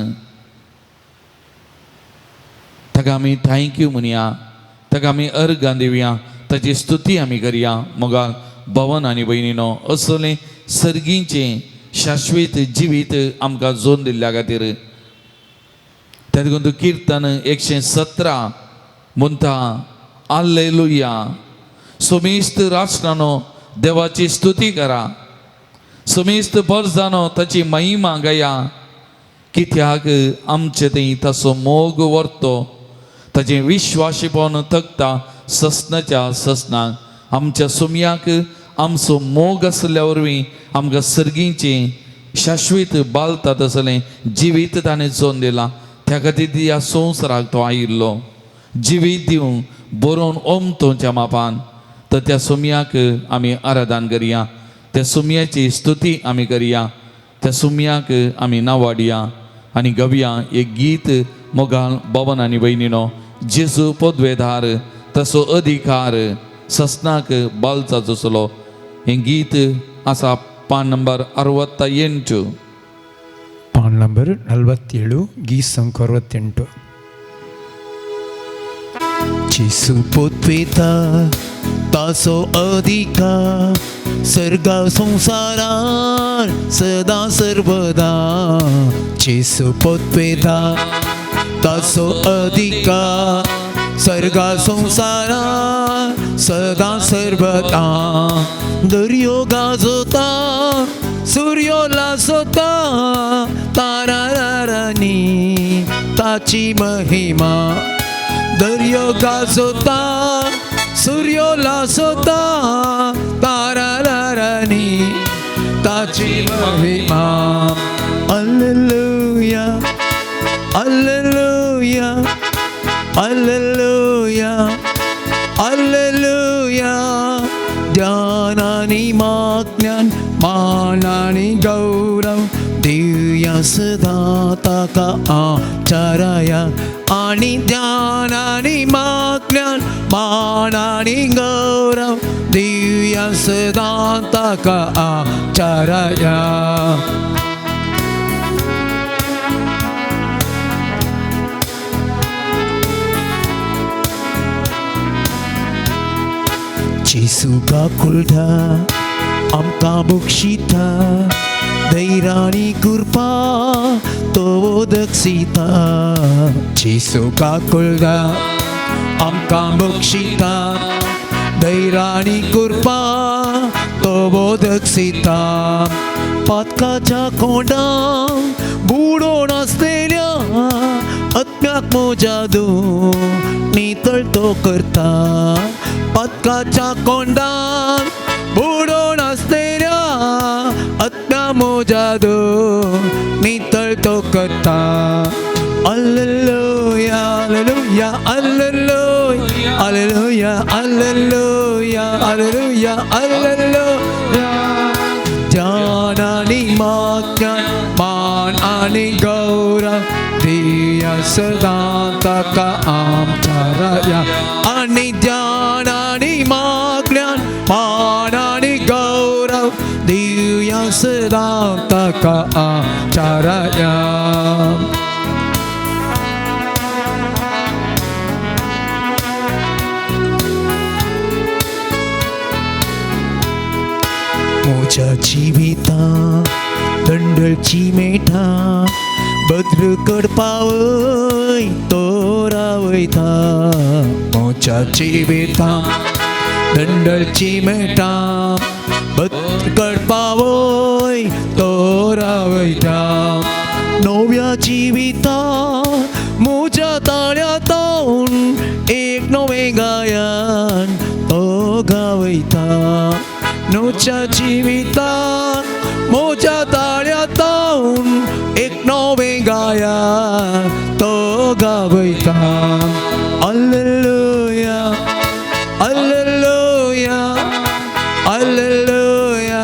ताका आमी thank you म्हणया, ताका आमी अर्गां दिवया, ताची स्तुती आमी करया. मोगाल भवन आनी भयणीनो, असलें सर्गीचें शाश्वीत जिवीत आमकां जोन दिल्ल्या खातीर. तेका किर्तन 117 म्हणटा, आल्लेलुया, समेस्त राष्ट्रानो देवाची स्तुती करा, समेस्त परजानो ताची महिमा गया. कित्याक आमचे थंय ताचो मोग व्हरतो, ताजें विश्वाशीपण तगता ससनाच्या ससनाक. आमच्या सुमयाक आमचो मोग आसल्या वरवीं आमकां सर्गींची शाश्वीत बालता तसलें जिवीत ताणें जोन दिलां. त्या खातीर ह्या संवसाराक तो आयिल्लो जिवीत दिवंक बरोवन ओमतोच्या मापान. तर त्या सुमयाक आमी आराधन करया, त्या सुमयाची स्तुती आमी करया, त्या सुमयाक आमी नावाडया आनी गवया एक गीत. मोगाल भवन आनी भयणीनो, जेजू पदवेधार तसो अधिकार ससनाक बालचा जसलो. हें गीत आसा पान नंबर 68.
ಪಾನ್ ನಂಬರ್ 47, ಗೀತ್ ಸಂಖ್ಯೆ 68.
जेसू पोतवेता ताचो अधिकार सर्गा संवसारार सदां सर्वदा. जेसू पोतवेता ताचो अधिकार सर्गा संवसारार सदां सर्वदा. दर्यो गाजोता सूर्यो लासोता तारारानी ताची महिमा. दर्यो गाजोता सूर्यो लासोता तारारानी ताची महिमा. Alleluia alleluia alleluia alleluia. ज्ञान आनी माज्ञान मान आनी गौरव दिवया सदां ताका आचाराया. आनी ज्ञान आनी माज्ञान मान आनी गौरव दिवया सदां ताका आचाराया. जेसू काकुळटा आमकां बक्षिता धैर्यानी कृपा तो दक्षिता. जेसू काकुळटा आमकां बक्षिता धैर्यानी कृपा तो दक्षिता. पातकाच्या कोंडां बुडोवन आसलेल्या आत्म्याक म्हज्या नितळ तो करता. पातकाच्या कोंडान बुडोवन आसलेल्या आत्म्या म्हज्या नितळ तो करता. Alleluia alleluia alleluia alleluia alleluia alleluia alleluia. ज्ञान आनी माज्ञान मान आनी गौरव दिया सदां ताका आमच्या राया. आनी ज्ञान आनी माज्ञान मान आनी गौरव दिया सदां ताका आमच्या राया. म्हज्या जिविता दंडळची मेठा बद्र करपावय तो रावयता. म्हज्या जिविता दंडळची मेठा बद्र करपावय तो रावयता. नव्या जिविता म्हज्या ताळ्यातून एक नवें गायन तो गावयता. नोच्या जिविता म्हज्या ताळ्यातून एक नवें गायन तो गावयता. Alleluia alleluia alleluia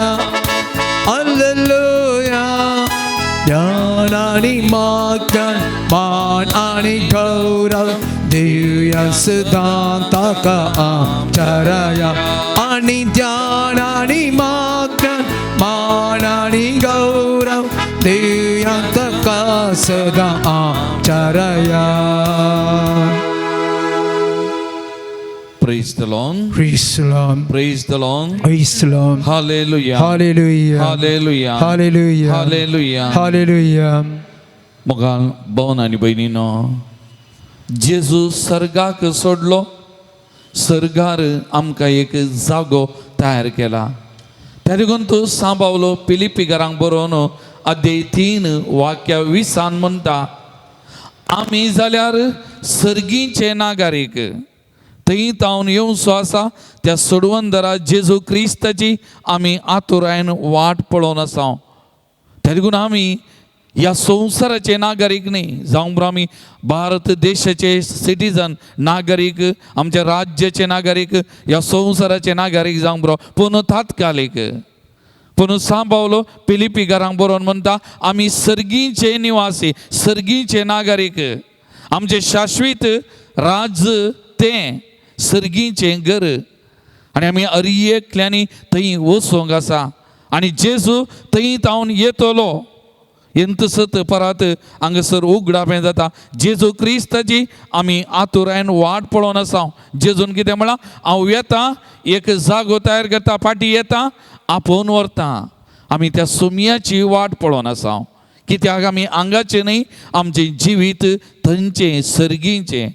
alleluia. ज्ञान आनी माज्ञान मान आनी गौरव दिवया सदां ताका आमच्या राया. आनी ज्ञान आनी माज्ञान मान आनी गौरव दिवया ताका सदां आमच्या राया.
Praise the Lord.
Praise the Lord.
Praise the Lord.
Praise the Lord.
Hallelujah.
Hallelujah.
Hallelujah.
Hallelujah.
Hallelujah.
Hallelujah.
मोगाल भवन आनी भयणीनो, जेजू सर्गाक सोडलो, सर्गार आमकां एक जागो तयार केला. त्या देखून तूं सांबावलो पिलिपी घरांक बरोवन अध्याय 3 वाक्या 20 म्हणटा, आमी जाल्यार सर्गीचे नागरीक. थंय तावन येवचो आसा त्या सोडवंदरा जेजू क्रिस्ताची आमी आतुरायन वाट पळोवन आसा. त्या देखून आमी ह्या संवसाराचे नागरीक न्ही, जावं बरो आमी भारत देशाचे सिटीजन नागरीक, आमच्या राज्याचे नागरीक, ह्या संवसाराचे नागरीक जावं बरो, पूण तात्कालीक. पूण सांबावलो फिलिपी घरांक बरोवन म्हणटा आमी सर्गीचे निवासी, सर्गीचे नागरीक. आमचें शाश्वीत राज्य तें सर्गीचें घर आनी आमी अरयेकल्यांनी थंय वचूंक आसा आनी जेजू थंय तावन येतलो. येंत सत परत हांगासर उगडापें जाता. जेजू क्रिस्ताची आमी आतुरायन वाट पळोवन आसा. जेजून कितें म्हळां, हांव येता, एक जागो तयार करता, फाटीं येता, आपोवन व्हरता. आमी त्या सुमयाची वाट पळोवन आसा. कित्याक आमी आंगाचें न्ही, आमचें जिवीत थंयचें सर्गीचें.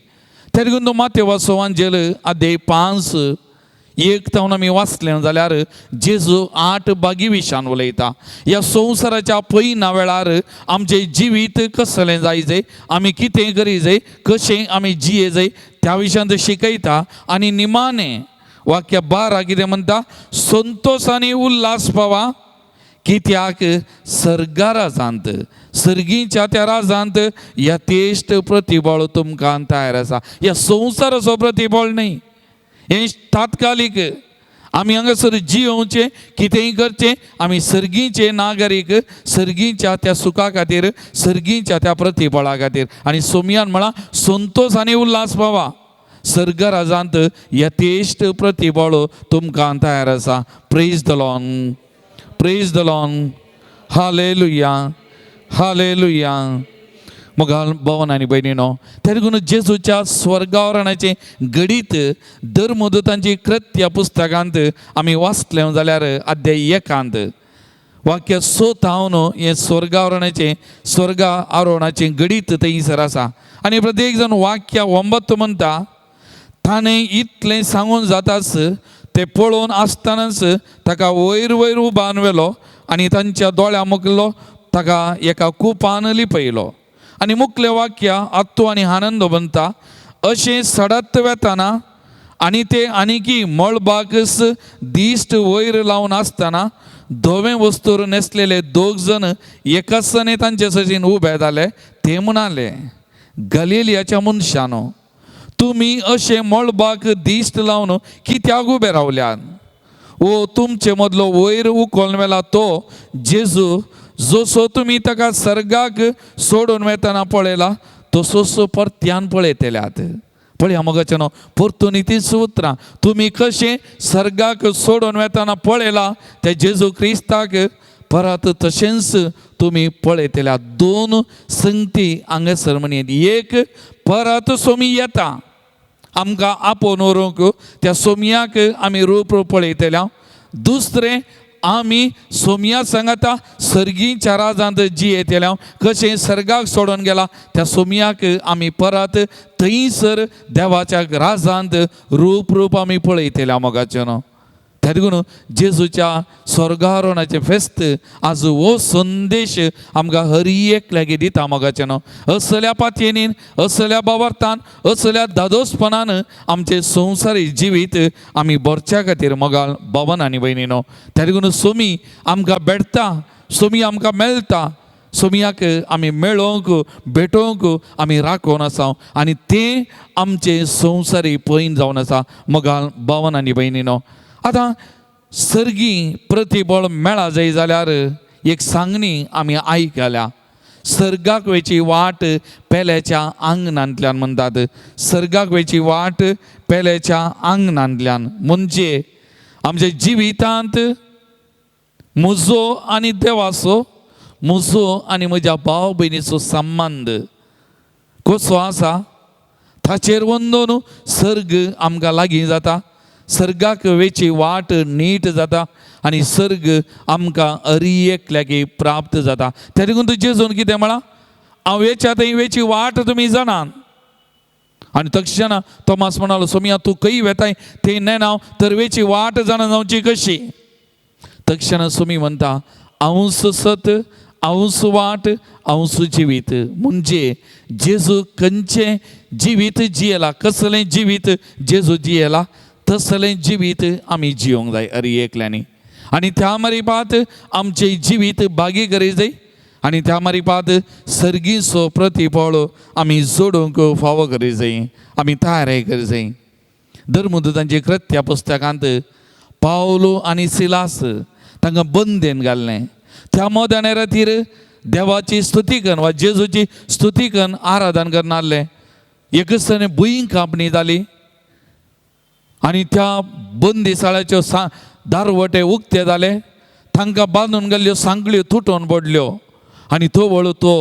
त्या देखून मातेवा सोवांजेल अध्याय 5:1 तावन आमी वाचलें जाल्यार जेजू 8 बागी विशान उलयता. ह्या संवसाराच्या पयना वेळार आमचें जिवीत कसलें जाय जाय, आमी कितें करी जाय, कशें आमी जिये जाय त्या विशयांत शिकयता. आनी निमाणें वाक्य 12 कितें म्हणटा, संतोश आनी उल्हास पावा कित्याक सर्गा राजांत, सर्गीच्या त्या राजांत यथेश्ट प्रतिबळ तुमकां तयार आसा. ह्या संवसाराचो प्रतिबळ न्ही, हें तात्कालीक. आमी हांगासर जियोवचें, कितेंय करचें, आमी सर्गीचे नागरीक, सर्गीच्या त्या सुखा खातीर, सर्गीच्या त्या प्रतिबळा खातीर. आनी सोमयान म्हळां संतोश आनी उल्हास पावा सर्ग राजांत यथेश्ट प्रतिबळ तुमकां तयार आसा. Praise the Lord, praise the Lord, hallelujah, hallelujah. मोगाल भवन आनी भयणीनो, त्या देखून जेजूच्या स्वर्गावरणाचें घडीत धर्मदूतांची कृत्य पुस्तकांत आमी वाचलें जाल्यार अध्याय 1 वाक्य 6 थावन हें स्वर्गावरणाचें, स्वर्गा आरोहणाचें घडीत थंयसर आसा. आनी प्रत्येक जाण वाक्य 9 म्हणटा, ताणें इतलें सांगून जाताच ते पळोवन आसतनाच ताका वयर वयर उबान व्हेलो आनी तांच्या दोळ्या मुखलो ताका एका कुपान लिपयलो. आनी मुखलें वाक्य आत्तू आनी आनंद म्हणटा, अशें सडत वेताना आनी ते आनीकी मळबाकच दिश्ट वयर लावन आसतना धवें वस्तूर न्हेसलेले दोग जण एकाच तांचे सजीन उबे जाले. ते म्हणाले, गलिलियाच्या मनशानो, तुमी अशें मळबाक दिश्ट लावन कित्याक उबे रावल्यात? ओ तुमचे मदलो वयर उखोल वेला तो जेजू, जसो तुमी ताका सर्गाक सोडून वेतना पळयला तसोच परत्यान पळयतल्यात. पळया मोगाचें न्हू, परतून तीच उतरां, तुमी कशें सर्गाक सोडून वेतना पळयला त्या जेजू क्रिस्ताक परत तशेंच तुमी पळयतल्या. 2 संगती हांगासर म्हणयेत. एक, परत सोमी येता आमकां आपोवन व्हरूंक, त्या सोमयाक आमी रूप पळयतल्या. दुसरें, आमी सोमया सांगाता सर्गीच्या राजांत जियेतल्या. कशें सर्गाक सोडून गेला त्या सोमयाक आमी परत थंयसर देवाच्या राजांत रूप रूप आमी पळयतल्या मोगाचें न्हू. त्या देखून जेजूच्या स्वर्गारोहणाचें फेस्त आज हो संदेश आमकां हर एकल्याक दिता मोगाचें न्हू. असल्या पातयेनीन, असल्या बावर्थान, असल्या धादोसपणान आमचें संवसारी जिवीत आमी भरच्या खातीर मोगाल भवन आनी भयणीनो. त्या देखून सोमी आमकां भेटता, सोमी आमकां मेळटा, सोमयाक आमी मेळोवंक भेटोवंक आमी राखोवन आसा आनी तें आमचें संवसारी पयन जावन आसा मोगाल भवन आनी भयणीनो. आतां सर्गी प्रतिबळ मेळा जाय जाल्यार एक सांगणी आमी आयकल्या, सर्गाक वयची वाट पेल्याच्या आंगणांतल्यान म्हणटात. सर्गाक वयची वाट पेल्याच्या आंगणांतल्यान म्हणजे आमच्या जिवितांत म्हजो आनी देवाचो, म्हजो आनी म्हज्या भाव भयणीचो संबंद कसो आसा ताचेर वंदून सर्ग आमकां लागीं जाता, सर्गाक वेची वाट नीट जाता आनी सर्ग आमकां अरी एकल्याक प्राप्त जाता. त्या देखून तूं जेजून कितें म्हळां, हांव वेच्या थंय वेची वाट तुमी जाणात. आनी तक्षणा तोमास म्हणालो, सोमया तूं खंय वेताय थंय नेना, तर वेची वाट जाणा जावची कशी? तक्षणा सोमी म्हणटा, हांवूच सत, हांवूच वाट, हांवूच जिवीत. म्हणजे जेजू खंयचे जिवीत जियेला, कसलें जिवीत जेजू जियेला तसलें जिवीत आमी जियोंक जाय अरे एकल्यांनी. आनी त्या मारिपात आमचें जिवीत बागी करी जाय आनी त्या मारिपात सर्गीचो प्रतिफळ आमी जोडूंक फावो करी जाय, आमी तयारी करी जाय. धर्मदूतांची कृत्या पुस्तकांत पावलो आनी सिलास तांकां बंदेन घाल्लें. त्या मोदाने खातीर देवाची स्तुती करून वा जेजूची स्तुती करून आराधन करनासलें. एकच ताणें भूंय कांपणी जाली आनी त्या बंदिसाळ्याच्यो दारवटे उक्ते जाले, तांकां बांदून गेल्ल्यो सांगल्यो तुटोवन पडल्यो आनी तो वळू तो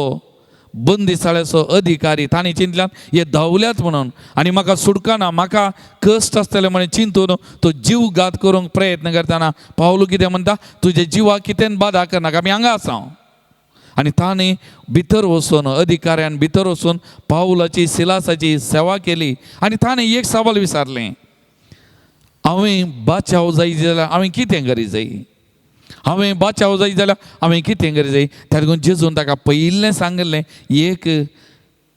बंदिसाळ्याचो अधिकारी ताणें चिंतल्यान हे धांवल्यात म्हणून आनी म्हाका सुटकाना, म्हाका कश्ट आसतले म्हणून चिंतून तो जीवघात करूंक प्रयत्न करतना पावलू कितें म्हणटा, तुज्या जिवाक कितें बादा करनाका, आमी हांगा आसा. आनी ताणें भितर वचून अधिकाऱ्यान भितर वचून पावलाची सिलासाची सेवा केली आनी ताणें एक सवाल विचारलें, हांवें बाचाव जाय जाल्यार हांवें कितें करी जाय, हांवें बाचाव जाय जाल्यार हांवें कितें करी जाय. त्या लागून जेजून ताका पयिल्लें सांगिल्लें, एक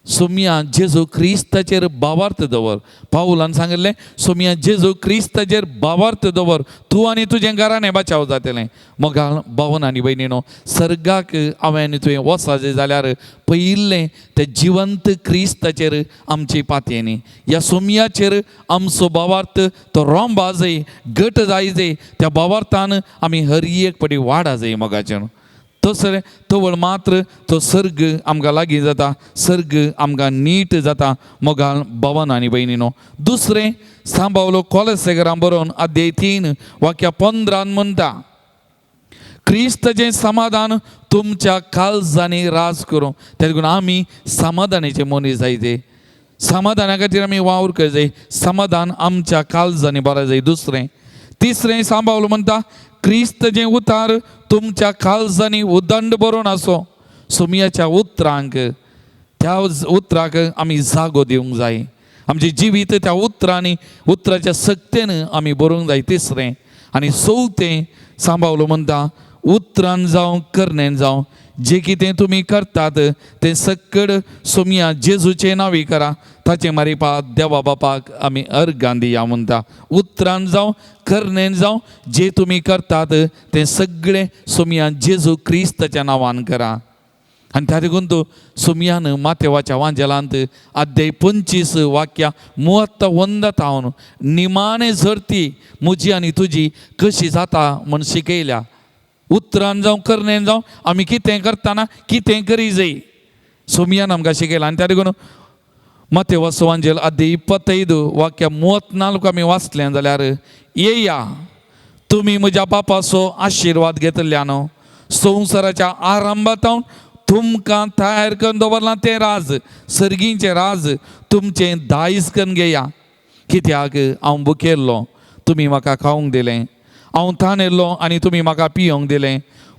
सोमया जेजू क्रिस्ताचेर भावार्थ दवर. पावलान सांगिल्लें, सोमया जेजू क्रिस्ताचेर भावार्थ दवर, तूं आनी तुजें घराणें बाचाव जातलें. मोगाळ भावन आनी भयणीनो, सर्गाक हांवें आनी तुवें वचपाचें जाल्यार पयिल्लें तें जिवंत क्रिस्ताचेर आमची पातयेनी, ह्या सोमयाचेर आमचो भावार्थ तो रोंबा जाय, घट जाय जाय. त्या भावार्थान आमी हर एक पटी वाडा जाय मोगाचें. तसलें तवळ मात्र तो सर्ग आमकां लागीं जाता, सर्ग आमकां नीट जाता. मोगाळ भावन आनी भयणीनो, दुसरें सांबावलो कोलेसेगरां बरोवन अध्याय 3 वाक्या 15 म्हणटा, क्रिस्ताचें समाधान तुमच्या काळजांनी राज करूं. तेका लागून आमी समाधानाचे मनीस जाय ते, समाधाना खातीर आमी वावर कर जाय, समाधान आमच्या काळजांनी बरें जाय. दुसरें तिसरें सांबावलो म्हणटा, क्रिस्ताचें उतार तुमच्या काळजांनी उदंड बरोवन आसो. सोमयाच्या उतरांक, त्या उतराक आमी जागो दिवंक जाय, आमचें जिवीत त्या उतरांनी उतराच्या सक्तेन आमी बरोवंक जाय. तिसरें आनी चवथें सांबावलो म्हणटा, उतरान जावं करणेन जावं जें कितें तुमी करतात तें सक्कड सोमया जेजूचे नांवी करा, ताचें मारिपा देवा बापाक आमी अर्गां दिया म्हणटा. उतरान जावं करणेन जावं जें तुमी करतात तें सगळें सोमया जेजू क्रिस्ताच्या नांवान करा. आनी त्या देखून तो सोमयान मातेवाच्या वांजेलांत अध्याय 25 वाक्या 31 तावन निमाणे झरती म्हजी आनी तुजी कशी जाता म्हूण शिकयल्या. उतरान जावं करणेन जावं आमी कितें करतना कितें करी जाय सोमयान आमकां शिकयला. आनी त्या देखून मातेवाचो वांजेल अध्याय 25 वाक्या 34 आमी वाचलें जाल्यार, येया तुमी म्हज्या बापाचो आशिर्वाद घेतल्या न्हू, संवसाराच्या आरंभातावन तुमकां तयार करून दवरलां तें राज, सर्गींचें राज तुमचें दायज करून घेया. कित्याक हांव भुकेल्लो तुमी म्हाका खावंक दिलें, हांव तानेल्लो आनी तुमी म्हाका पियोंक दिलें,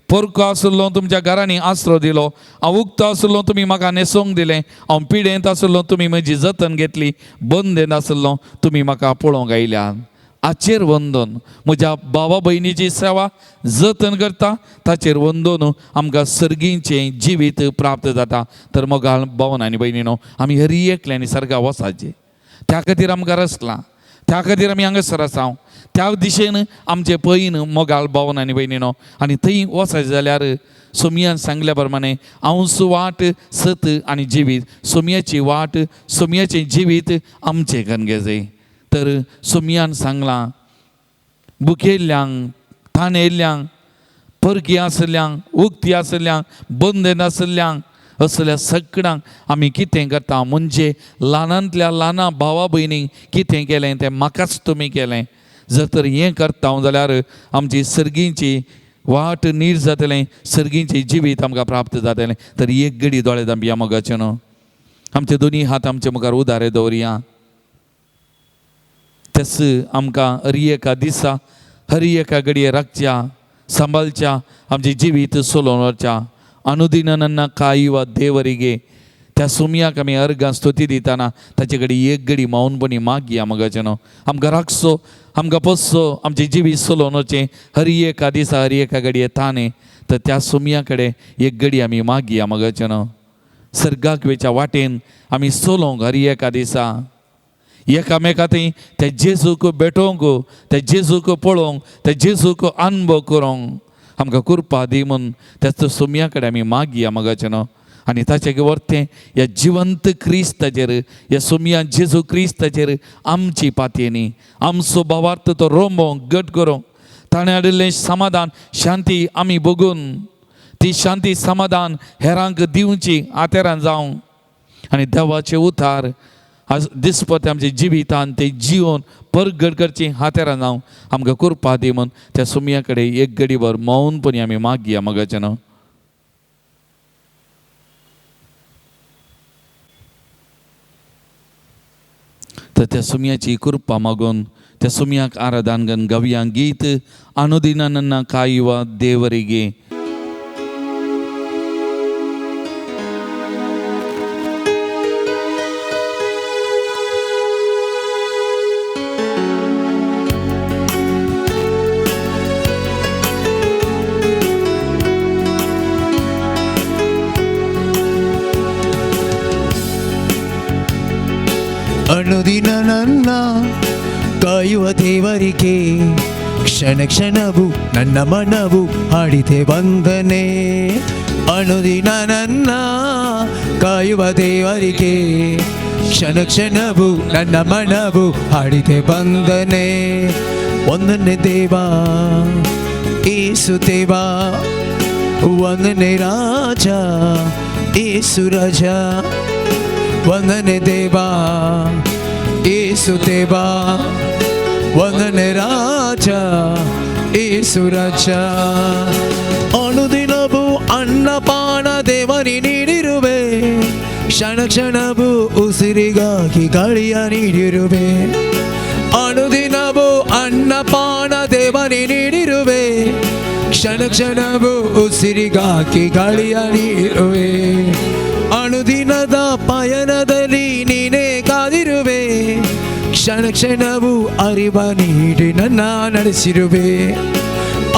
पोरको आशिल्लो तुमच्या घरांनी आसरो दिलो, हांव उक्तो आशिल्लो तुमी म्हाका न्हेसोवंक दिलें, हांव पिडेंत आशिल्लो तुमी म्हजी जतन घेतली, बंदेंत आशिल्लो तुमी म्हाका पळोवंक आयल्यात. हाचेर वंदन म्हज्या भावा भयणीची सेवा जतन करता ताचेर वंदन आमकां सर्गींचें जिवीत प्राप्त जाता. तर मोगाळ भावन आनी भयणीनो, आमी हर एकल्यांनी सर्गा वचाचें, त्या खातीर आमकां रचलां, त्या खातीर आमी हांगासर आसा, त्या दिशेन आमचें पयन मोगाळ भावन आनी भयणीनो. आनी थंय वचायचें जाल्यार सोमयान सांगल्या प्रमाणे हांवच वाट सत आनी जिवीत, सोमयाची वाट सोमयाचें जिवीत आमचें करून जाय. तर सोमयान सांगलां, भुकेल्ल्यांक तानेल्ल्यांक परकी आशिल्ल्यांक उक्ती आशिल्ल्यांक बंदेन आशिल्ल्यांक असल्या सगळ्यांक आमी कितें करता म्हणजे ल्हानांतल्या ल्हाना भावा भयणींक कितें केलें तें म्हाकाच तुमी केलें. जर तर हें करता जाल्यार आमची सर्गींची वाट नीर जातलें, सर्गींचें जिवीत आमकां प्राप्त जातलें. तर एक घडी दोळे धांपया मोगाचें न्हू, आमचे दोनी हात आमचे मुखार उदारे दवरया. तेच आमकां हर एका दिसा हर एका घडये राखच्या सांबाळच्या आमचें जिवीत चलोवन व्हरच्या. अनुदिन ನನ್ನ ಕಾಯುವ ದೇವರಿಗೆ त्या सोमयाक आमी अर्गां स्तुती दितना ताचे कडेन एक घडी मौनपणी मागया मोगाचें न्हू, आमकां राखचो आमकां पोसचो आमचें जिवीत चलोवन वचचें हर एका दिसा हर एका घडये ताणें. तर त्या सोमया कडेन एक घडी आमी मागया मोगाचें न्हू. सर्गाक वेच्या वाटेन आमी चलोवंक हर एका दिसा एकामेका थंय त्या जेजूक भेटोवंक, त्या जेजूक पळोवंक, त्या जेजूक अनुभव करूंक आमकां कृपा दी म्हूण त्याच सोम्या कडेन आमी मागया मगाचें न्हू. आनी ताचे वर्तें ह्या जिवंत क्रिस्ताचेर, ह्या सोम्या जेजू क्रिस्ताचेर आमची पातयेनी आमचो भावार्थ तो रोंबोवंक घट करूंक ताणें हाडिल्लें समाधान शांती आमी भोगून ती शांती समाधान हेरांक दिवची आतेरान जावं आनी देवाचे उतार आज दिसपत आमच्या जिवितान ते जिवन परगट करची हातेरान जावं आमकां कृपा दी म्हूण त्या सोम्या कडेन एक घडीभर मौनपणी आमी मागया मगाचें न्हू. तर त्या सुम्याची कृपा मागून त्या सुम्याक आराधन गन गवया गीत अनुदिना कायुवा देवरिगे.
ಅನುದಿನ ನನ್ನ ಕಾಯುವ ದೇವರಿಗೆ ಕ್ಷಣ ಕ್ಷಣವು ನನ್ನ ಮನವು ಹಾಡಿದೆ ವಂದನೆ. ಅನುದಿನ ನನ್ನ ಕಾಯುವ ದೇವರಿಗೆ ಕ್ಷಣ ಕ್ಷಣವು ನನ್ನ ಮನವು ಹಾಡಿದೆ ವಂದನೆ. ವಂದನೆ ದೇವಾ ಏಸು ದೇವಾ, ವಂದನೆ ರಾಜ ಏಸು ರಾಜ, ವಂದನೆ ದೇವಾ ಏಸು ದೇವಾ, ವಂದನೆ ರಾಜ ಏಸು ರಾಜ. ಅನುದಿನವೂ ಅನ್ನಪಾನ ದೇವನಿ ನೀಡಿರುವೆ, ಕ್ಷಣ ಕ್ಷಣವೂ ಉಸಿರಿಗಾಗಿ ಗಾಳಿಯ ನೀಡಿರುವೆ. ಅನುದಿನವೂ ಅನ್ನಪಾನ ದೇವನಿ ನೀಡಿರುವೆ, ಕ್ಷಣ ಕ್ಷಣವೂ ಉಸಿರಿಗಾಗಿ ಗಾಳಿಯ ನೀಡಿರುವೆ. ಅನುದಿನದ ಪಯಣದಲ್ಲಿ ನೀನೇ ಕಾದಿರುವೆ, ಕ್ಷಣ ಕ್ಷಣವೂ ಅರಿವ ನೀಡಿ ನನ್ನ ನಡೆಸಿರುವೆ.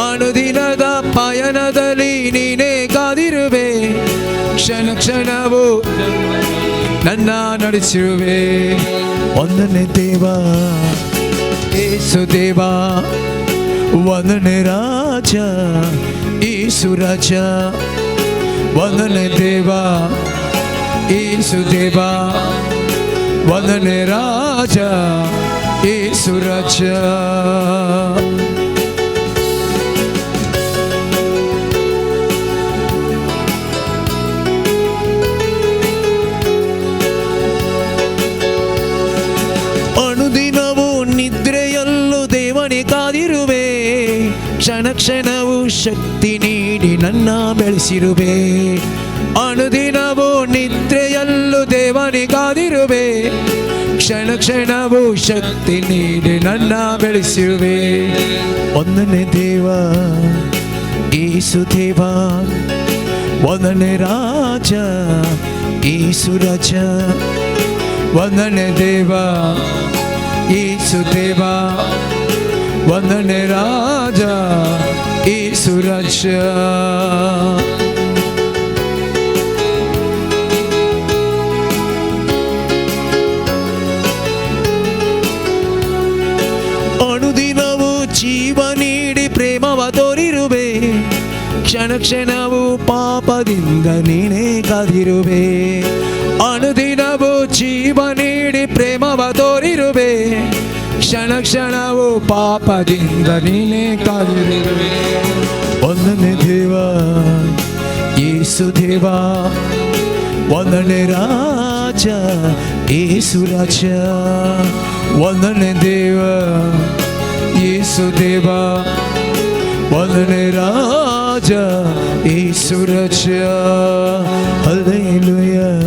ಅನುದಿನದ ಪಯಣದಲ್ಲಿ ನೀನೇ ಕಾದಿರುವೆ, ಕ್ಷಣ ಕ್ಷಣವೂ ನನ್ನ ನಡೆಸಿರುವೆ. ವಂದನೆ ದೇವಾ ಏಸು ದೇವಾ, ವಂದನೆ ರಾಜ ಏಸು ರಾಜ, ವಂದನೆ ದೇವಾ ಏಸು ದೇವಾ, ವಂದನೆ ರಾಜ ಏಸು ರಾಜ. ಅನುದಿನವೂ ನಿದ್ರೆಯಲ್ಲೂ ದೇವನೇ ಕಾದಿರುವೆ, ಕ್ಷಣ ಕ್ಷಣವೂ ಶಕ್ತಿ ನೀಡಿ ನನ್ನ ಬೆಳೆಸಿರುವೆ. ಅನುದಿನವೂ ನಿದ್ರೆಯಲ್ಲೂ ದೇವನೇ ಕಾದಿರುವೆ, ಕ್ಷಣ ಕ್ಷಣವೂ ಶಕ್ತಿ ನೀಡಿ ನನ್ನ ಬೆಳೆಸಿರುವೆ. ವಂದನೆ ದೇವಾ ಏಸು ದೇವಾ, ವಂದನೆ ರಾಜ ಏಸು ರಾಜ, ವಂದನೆ ದೇವಾ ಏಸು ದೇವಾ, ವಂದನೆ ರಾಜ ಏಸು ರಾಜ. ಅನುದಿನವೂ ಜೀವ ನೀಡಿ ಪ್ರೇಮವ ತೋರಿರುವೆ, ಕ್ಷಣ ಕ್ಷಣವೂ ಪಾಪದಿಂದ ನೀನೇ ಕಾದಿರುವೆ. ಅನುದಿನವೂ ಜೀವ ನೀಡಿ ಪ್ರೇಮವ ತೋರಿರುವೆ, ಕ್ಷಣ ಕ್ಷಣವೂ ಪಾಪದಿಂದ ನೀನೇ ಕಾದಿರುವೆ. ವಂದನೆ ದೇವಾ ಏಸು ದೇವಾ, ವಂದನೆ ರಾಜ ಏಸು ರಾಜ, ವಂದನೆ ದೇವಾ ಏಸು ದೇವಾ, ವಂದನೆ ರಾಜ ಏಸು ರಾಜ. Hallelujah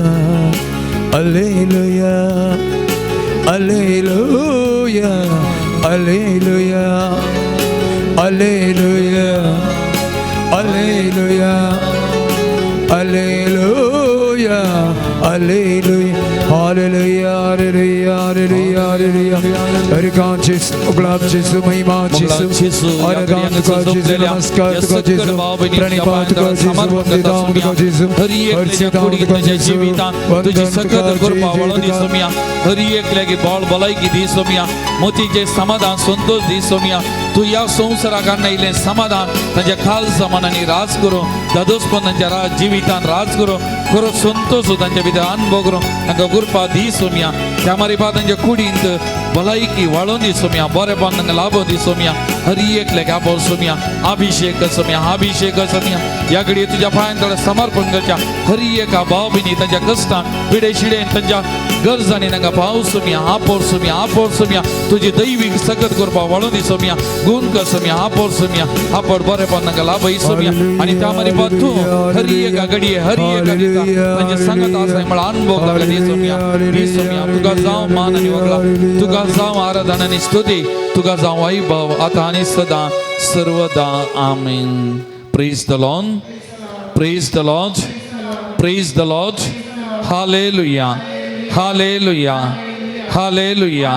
hallelujah hallelujah hallelujah hallelujah hallelujah hallelujah hallelujah.
Hallelujah, hallelujah, hallelujah, hallelujah. हरकान जेसू, गुलाब जेसू, महिमा जेसू, आराधना तुका जेसू, नमस्कार तुका जेसू, प्रणिपात तुका जेसू, वंदिता तुका जेसू, हर्षिता तुका जेसू,
तुजी
वंदन
सकत
तुका
कृपा
जय
वळोन
जय तुका.
दिसोमिया हरी एकल्याकी बळ भलायकी दिसोमिया मोतीचें समाधान संतोष दिसोमिया तूं ह्या संवसाराक हाडून आयिल्लें समाधान तांच्या खाल समानांनी राज करूं दादोसपण तांच्या राज जिवितान राज करूं खरो संतोष तांच्या भितर अनुभव करूं तांकां कृपा दिसोमिया त्या मारिपा तांच्या कुडींत भलायकी वाळोवन दिसोमिया बरेपण तांकां लाभोवन दिसोमिया हरी एकल्याक आपोव सोमिया अभिषेक सोमिया अभिषेक सोमिया ह्या घडये तुज्या पांयान थोडें समर्पण करच्या हरी एका भाव भयणी तांच्या कश्टान पिडे शिडेन तांच्या गरजांनी तांकां पावस सोमिया आपोर सोमिया आपोर सोमिया तुजी दैवीक सकत करपा वाळोवन दिसोमिया गुण कर सोमिया आपोर सोमिया आपोर बरेपण तांकां लाभय सोमिया आनी त्या मारिपा तूं हरी एका घडये हरी एका दिसा तांचे सांगत आसा म्हळ्यार अनुभव तांकां दिसोमिया दिसोमिया तुका जावं मान आनी वगळा तुका जावं आराधना आनी स्तुती तुका जावं वैभव आतां आनी सदां सर्वदा आमेन. Praise the Lord, praise the Lord, praise the Lord. Hallelujah, hallelujah, hallelujah,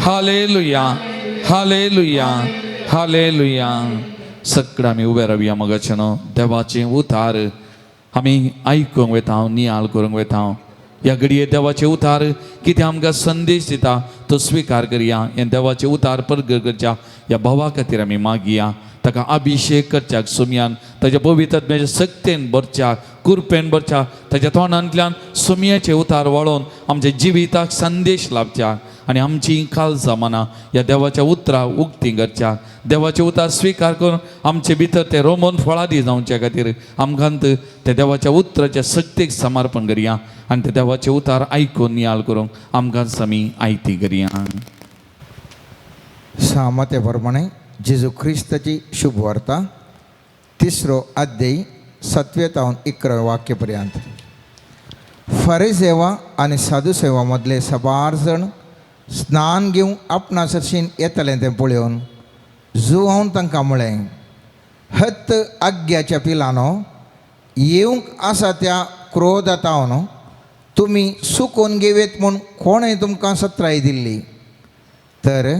hallelujah, hallelujah, hallelujah. सगळं आमी उबे रावया मगाचे न्हू देवाचें उतार आमी आयकूंक वता नियाळ करूंक वता. ह्या घडये देवाचें उतार कितें आमकां संदेश दिता तो स्विकार करया. हें देवाचें उतार परगट करच्या ह्या भावा खातीर आमी मागया. ताका अभिषेक करच्याक सुमयान ताच्या पवित्र शक्तेन भरच्या कुरपेन भरच्या ताच्या तोंडांतल्यान सुमयाचे उतार वळोवन आमच्या जिविताक संदेश लाभच्या आनी आमची काळजां मनां ह्या देवाच्या उतरां उक्ती करच्या. देवाचे उतार स्विकार करून आमचे भितर ते रोमन फळादी जावचे खातीर आमकां त्या देवाच्या उतराच्या शक्तीक समर्पण करया आनी ते देवाचे उतार आयकून नियाळ करूंक आमकां आमी आयती करया.
सामते प्रमाणे जेजू ख्रिस्ताची शुभवार्ता तिसरो अध्याय 7 तावन 11 वाक्य पर्यंत. फरेसेवा आनी साधुसेवा मदले सबार जण स्नान घेवंक आपणा सरशीन येतलें तें पळोवन जुवान तांकां म्हळें, हत्त आग्याच्या पिलानो, येवंक आसा त्या क्रोधातावन तुमी सुकोवन घेवयेत म्हूण कोणें तुमकां सत्राय दिल्ली? तर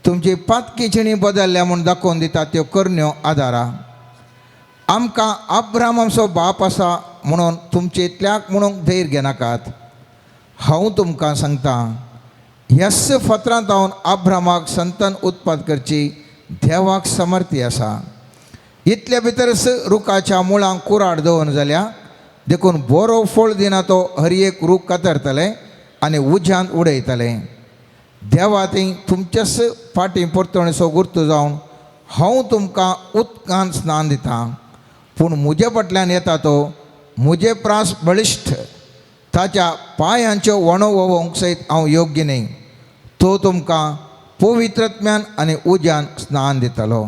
तुमची पातकी बदलल्या म्हूण दाखोवन दिता त्यो करण्यो आदारा. आमकां अब्राहम आमचो बाप आसा म्हणून तुमचे इतल्याक म्हणूंक धैर्य घेनाकात. हांव तुमकां सांगता, ह्याच फातरांत हांव अब्राहमाक संतान उत्पाद करची देवाक समर्थी आसा. इतल्या भितरच रुखाच्या मुळांक कुराड दवरून जाल्या देखून बरो फळ दिना तो हर एक रूख कातरतले आनी उज्यांत उडयतले. देवा ती तुमच्याच फाटीं परतणेचो गुर्तू जावन हांव तुमकां उदकान स्नान दितां, पूण म्हजे फाटल्यान येता तो म्हजे प्रास बळिश्ट, ताच्या पांयांच्यो वणो वोवंक सयत हांव योग्य न्हय. तो तुमकां पवित्रत्म्यान आनी उज्यान स्नान दितलो.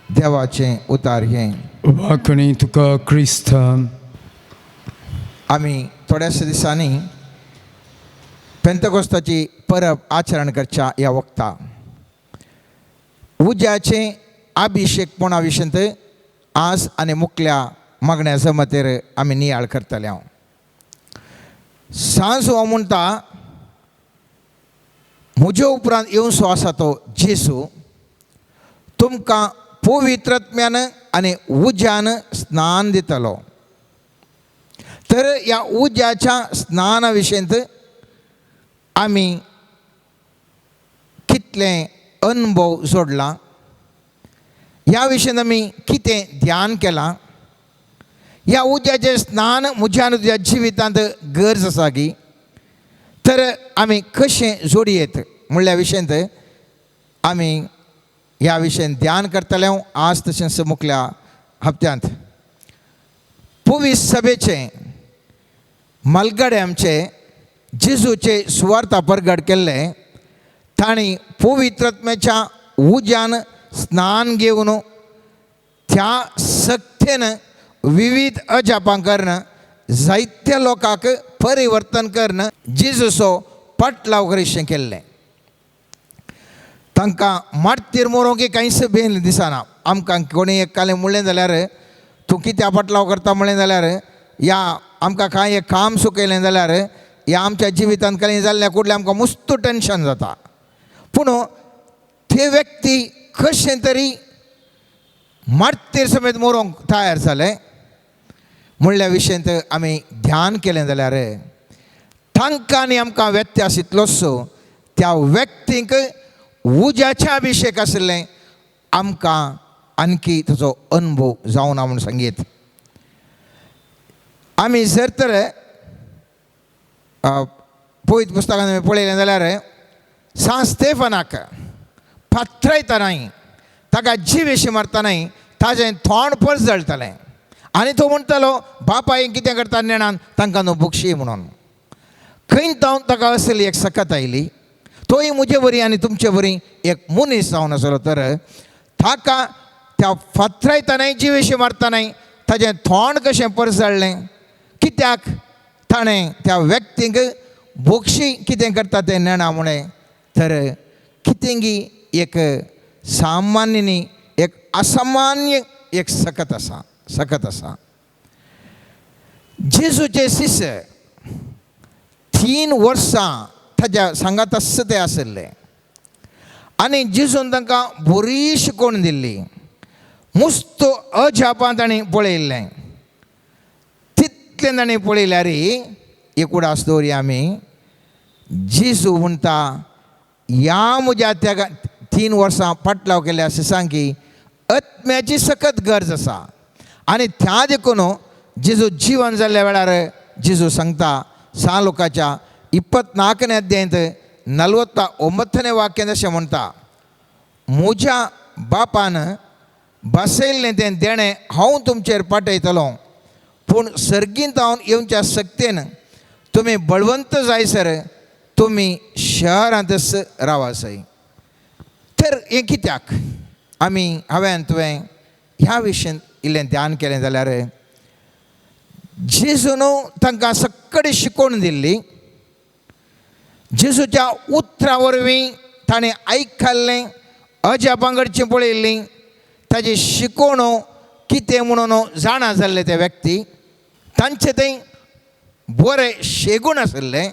देवाचें उतार हें.
वाकणी तुका क्रिस्ता.
आमी थोड्याशा दिसांनी पेंतकोस्ताची परब आचरण करच्या ह्या वखता उज्याचें अभिषेकपणा विशयंत आज आनी मुखल्या मागण्या जमतेर आमी नियाळ करतले. हांव सांज हो म्हणटा, म्हज्या उपरांत येवचो आसा तो जेजू तुमकां पवित्रत्म्यान आनी उज्यान स्नान दितलो. तर ह्या उज्याच्या स्नाना विशयंत आमी कितले अनुभव जोडला, ह्या विशयांत आमी कितें ध्यान केलां, ह्या उज्याचें स्नान म्हज्या आनी तुज्या जिवितांत गरज आसा की तर आमी कशें जोडयेत म्हणल्या विशयांत आमी ह्या विशयान ध्यान करतले. हांव आज तशेंच मुखल्या हप्त्यांत पुवीस सभेचें मलगडे आमचे जेजूचे सुवार्ता परगट केल्ले तांणी पवित्रत्म्याच्या उज्यान स्नान घेवन त्या सक्तेन विविध अजापां करून जायत्या लोकांक परिवर्तन करून जेजूचो पाटलाव करीशें केल्लें. तांकां मार्तीर मरोंक कांयच बेन दिसना. आमकां कोणी एक कालें म्हणलें जाल्यार तूं कित्या पाटलाव करता म्हणलें जाल्यार या आमकां कांय एक काम सुकयलें जाल्यार ह्या आमच्या जिवितांत कांय जाल्ल्या कुडल्या आमकां मुस्त टेंशन जाता. पूण ते व्यक्ती कशें तरी मार्तीर समेत मरोंक तयार जाले म्हणल्या विशयांत आमी ध्यान केलें जाल्यार तांकां आनी आमकां व्यत्यास इतलोच, त्या व्यक्तींक उज्याचें अभिशेक आशिल्लें, आमकां आणखी ताचो अनुभव जावना म्हूण सांगीत. आमी जर तर पवित्र पुस्तकान आमी पळयलें जाल्यार सांत स्तेफनाक फातरायतनाय ताका जिवेशी मारतनाय ताजें तोंड परजळटलें आनी तो म्हणटालो बापाय कितें करता नेणान तांकां न्हू बक्षी म्हणून. खंय जावन ताका असली एक सकत आयली, तोय म्हजे वरी आनी तुमचे वरी एक मनीस जावन आसलो तर ताका त्या फातरायतनाय जिवेशी मारतनाय ताजें तोंड कशें परजळ्ळें, कित्याक ताणें त्या व्यक्तींक बोक्षी कितें करता तें नेणा म्हळें तर कितेंगी एक सामान्य न्ही एक असामान्य एक सकत आसा, सकत आसा. जेजूचे शिष्य 3 वर्सां ताज्या सांगात आसता ते आशिल्ले आनी जेजून तांकां बरी शिकवण दिल्ली, मुस्त अजापां तांणी पळयल्लें. तितलें तांणी पळयल्यार एक उडास दवरया आमी, जेजू म्हणटा ह्या म्हज्या त्या 3 वर्सां फाटलाव केल्या शिसांकी आत्म्याची सकत गरज आसा. आनी त्या देखून जेजू जिवन जाल्ल्या वेळार जेजू सांगता सा लोकाच्या 24ನೇ अध्यायांत 49ನೇ वाक्यांत अशें म्हणटा, म्हज्या बापान बसयल्लें तें देणें हांव तुमचेर पाठयतलो, पूण सर्गींत हांव येवच्या शक्तेन तुमी बळवंत जायसर तुमी शहरांतच रावासय. तर हें कित्याक आमी हांवें तुवें ह्या विशयांत इल्लें ध्यान केलें जाल्यार जेजून तांकां सगळी शिकवण दिल्ली, जेजूच्या उतरां वरवीं ताणें आयकल्लें, अजापां घडचीं पळयल्लीं, ताजी शिकवण कितें म्हणून जाणा जाल्ले ते व्यक्ती, तांचे थंय बरे शेगूण आशिल्ले,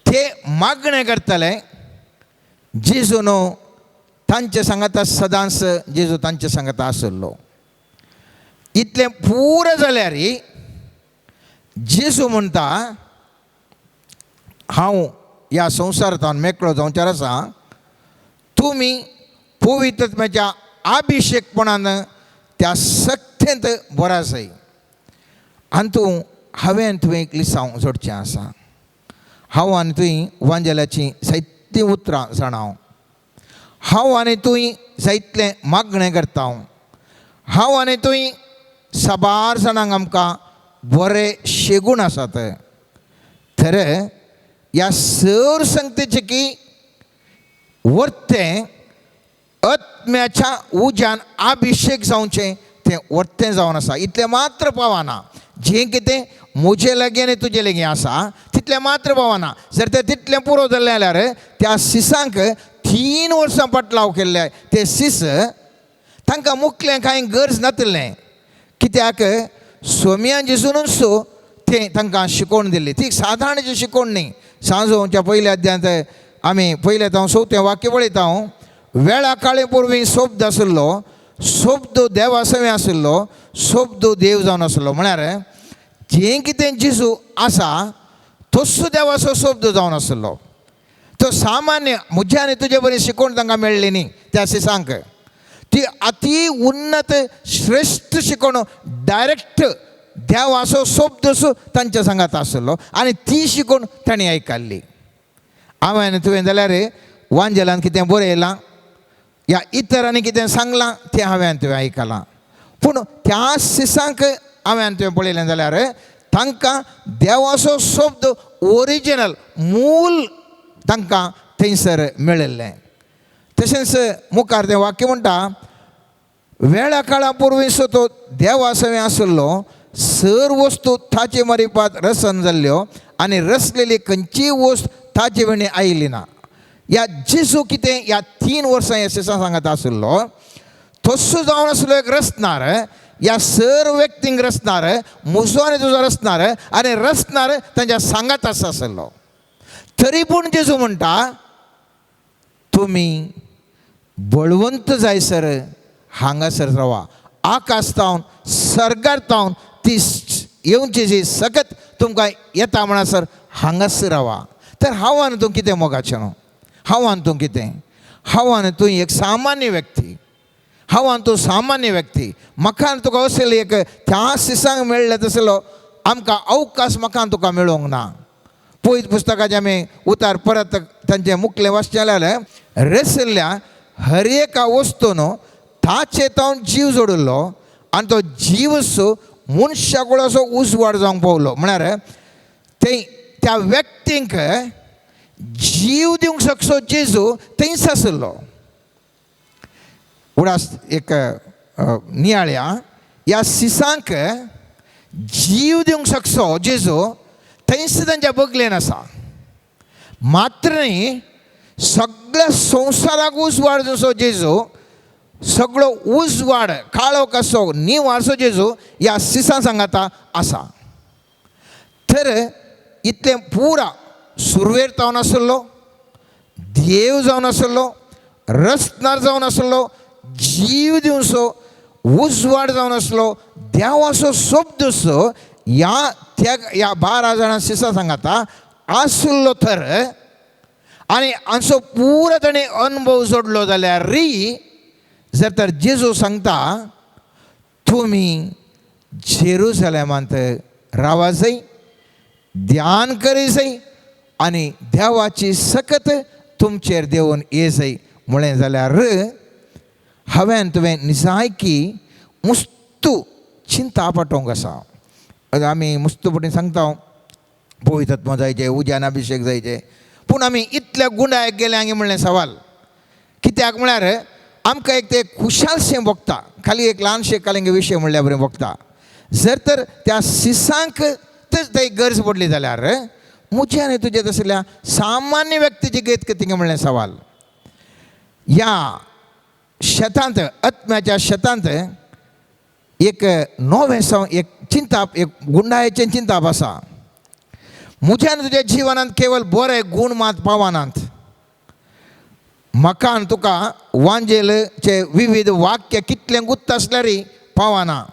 ते मागणें करताले. जेजून तांचे सांगाता सदांच जेजू तांचे सांगाता आशिल्लो. इतलें पुरो जाल्यार जेजू म्हणटा हांव ह्या संवसारांत मेकळो जावचार आसा, तुमी पवित्रत्म्याच्या अभिशेकपणान त्या सक्तेंत बरो आसाय. आनी तूं हांवें तुवें एक लिसांव जोडचें आसा, हांव आनी तुवें वांजेलाचीं जायतीं उतरां जाणा, हांव आनी तुवें जायतलें मागणें करता, हांव आनी तुवें साबार जाणांक आमकां बरे शेगूण आसात. तर ह्या सर संगतेचें की वर्तें आत्म्याच्या उज्यान अभिशेक जावचें तें वर्तें जावन आसा. इतलें मात्र पावना, जें कितें म्हजे लागीं आनी तुजे लागीं आसा तितलें मात्र पावना. जर तें तितलें पुरो जालें जाल्यार त्या सिसांक 3 वर्सां पटलाव केल्ले ते सीस तांकां मुखलें कांय गरज नातिल्लें, कित्याक सोम्यान जेजूनच तें तांकां शिकवण दिल्ली. ती सादारण जी शिकवण न्ही. सांजोवच्या पयल्या अध्यायांत आमी पयलें हांव चवथें वाक्य पळयता, वेळा काळे पूर्वी शब्द आशिल्लो, शब्द देवा सवें आशिल्लो, शब्द देव जावन आशिल्लो. म्हळ्यार जें कितें जेजू आसा तस्सो देवाचो शब्द जावन आशिल्लो. तो सामान्य म्हज्या आनी तुजे बरी शिकवण तांकां मेळ्ळी न्ही त्या सिसांक, ती अति उन्नत श्रेश्ठ शिकवण डायरेक्ट देवाचो शब्द तांच्या सांगात आशिल्लो आनी ती शिकवण तांणी आयकल्ली. हांवें आनी तुवें जाल्यार वांजेलान कितें बरयलां या इतरांनी कितें सांगलां तें हांवें आनी तुवें आयकलां, पूण त्या सिसांक हांवें आनी तुवें पळयलें जाल्यार तांकां देवाचो शब्द ओरिजिनल मूल तांकां थंयसर मेळिल्लें. तशेंच मुखार तें वाक्य म्हणटा, वेळा काळा पूर्वीचो तो देवा सवें आशिल्लो, सर वस्तू ताचे मरिपात रसन जाल्ल्यो आनी रसलेली खंयचीय वस्त ताचे विणे आयली ना. ह्या जेजू कितें ह्या 3 वर्सां ह्या सिसां सांगत आशिल्लो तस्सो जावन आसलो एक रसणार. ह्या सर व्यक्तींक रचणार म्हजो आनी तुजो रचणार आनी रचणार तांच्या सांगात आसा आसलो. तरी पूण जेजू म्हणटा तुमी बळवंत जायसर हांगासर रावा. आकाश तावन सर्गार तावन ती येवची जी सकत तुमकां येता म्हणसर हांगासर रावा. तर हांव आनी तूं कितें मोगाचें न्हू, हांव आनी तूं कितें, हांव आनी तूं एक सामान्य व्यक्ती, हांव आनी तूं सामान्य व्यक्ती. म्हाका आनी तुका असले एक त्या सिसांक मेळ्ळें तसलो आमकां अवकाश म्हाका आनी तुका मेळोंक ना. पयत पुस्तकाचें आमी उतार परत तांचें मुखलें वाचचें जाल्यार रसिल्ल्या हर एका वस्तून ताचे तावन जीव जोडिल्लो आनी तो जीव सो मनशा कडेन असो उजवाड जावंक पावलो. म्हळ्यार ते त्या व्यक्तींक जीव दिवंक शकसो जेजू थंयच आशिल्लो. उडास एक नियाळया ह्या सिसांक जीव दिवंक शकसो जेजू थंयच तांच्या बगलेन आसा. मात्र न्ही सगळ्या संवसाराक उजवाड जसो जेजू सगळो उजवाड काळो कसो निवारसो जेजू ह्या सिसां सांगाता आसा. तर इतलें पुरा सुरवेर जावन आसलो, देव जावन आसलो, रचणार जावन आसलो, जीव दिवचो उजवाड जावन आसलो, देवाचो शब्द असो ह्या त्या ह्या 12 जाणां सिसां सांगाता आसलो. तर आनी हांचो पुरा ताणें अनुभव जोडलो जाल्यार री जर तर जेजू सांगता तुमी जेरुजलेमांत रावा जाय, ध्यान करी जाय आनी देवाची सकत तुमचेर देवून ये जाय म्हळें जाल्यार हांवें तुवें निजायकी मुस्तू चिंता पाटोवंक आसा. आमी मुस्तू पटी सांगता पवित्र जायचे, उज्यान अभिशेक जायचे, पूण आमी इतल्या गुंडायक गेले हांगे म्हणलें सवाल. कित्याक म्हळ्यार आमकां एक ते खुशालशें भोगता, खाली एक ल्हानशें कालिंग विशय म्हणल्यार बरें भोगता. जर तर त्या सिसांक ते गरज पडली जाल्यार म्हजे आनी तुजे तसल्या सामान्य व्यक्तीची गत कितें म्हणलें सवाल. ह्या शेतांत आत्म्याच्या शेतांत एक नवें एक चिंताप, एक गुंडायेचें चिंताप आसा. म्हज्या आनी तुज्या जिवनांत केवल बरे गूण मात पावनात. म्हाका आनी तुका वांजेलचे विविध वाक्य कितलें गुत्त आसल्यार पावना.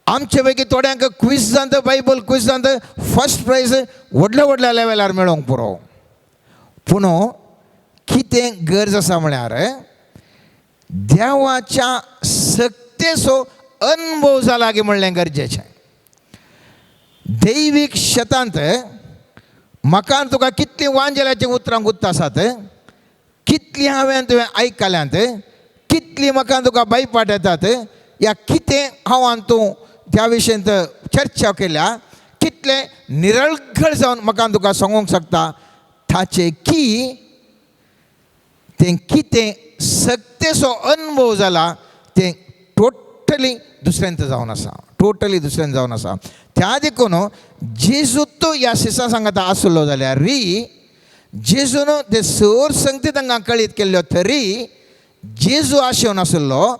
आमचे पैकी थोड्यांक क्विजांत बायबल क्विजांत फर्स्ट प्रायज व्हडल्या व्हडल्या लेवलार मेळोंक पुरो. पूण कितें गरज आसा म्हळ्यार देवाच्या सक्तेचो अनुभव जाला की म्हणलें गरजेचें. दैवीक शेतांत म्हाका तुका कितलीं वांजेलाचीं उतरां गुत्त आसात, कितलीं हांवें तुवें आयकल्यांत, कितलीं म्हाका तुका बायपाट येतात, या कितें हांव आनी तूं त्या विशयांत चर्चा केल्या, कितलें निरळगळ जावन म्हाका तुका सांगूंक शकता ताचें की तें कितें सक्तेचो अनुभव जाला तें टोटली दुसऱ्यांत जावन आसा, टोटली दुसऱ्यांत जावन आसा. त्या देखून जेजू तो ह्या सिसां सांगाता आसलो जाल्यार री जेजून ते सर संगती तांकां कळीत केल्ल्यो तरी जेजू आशेवन आसलो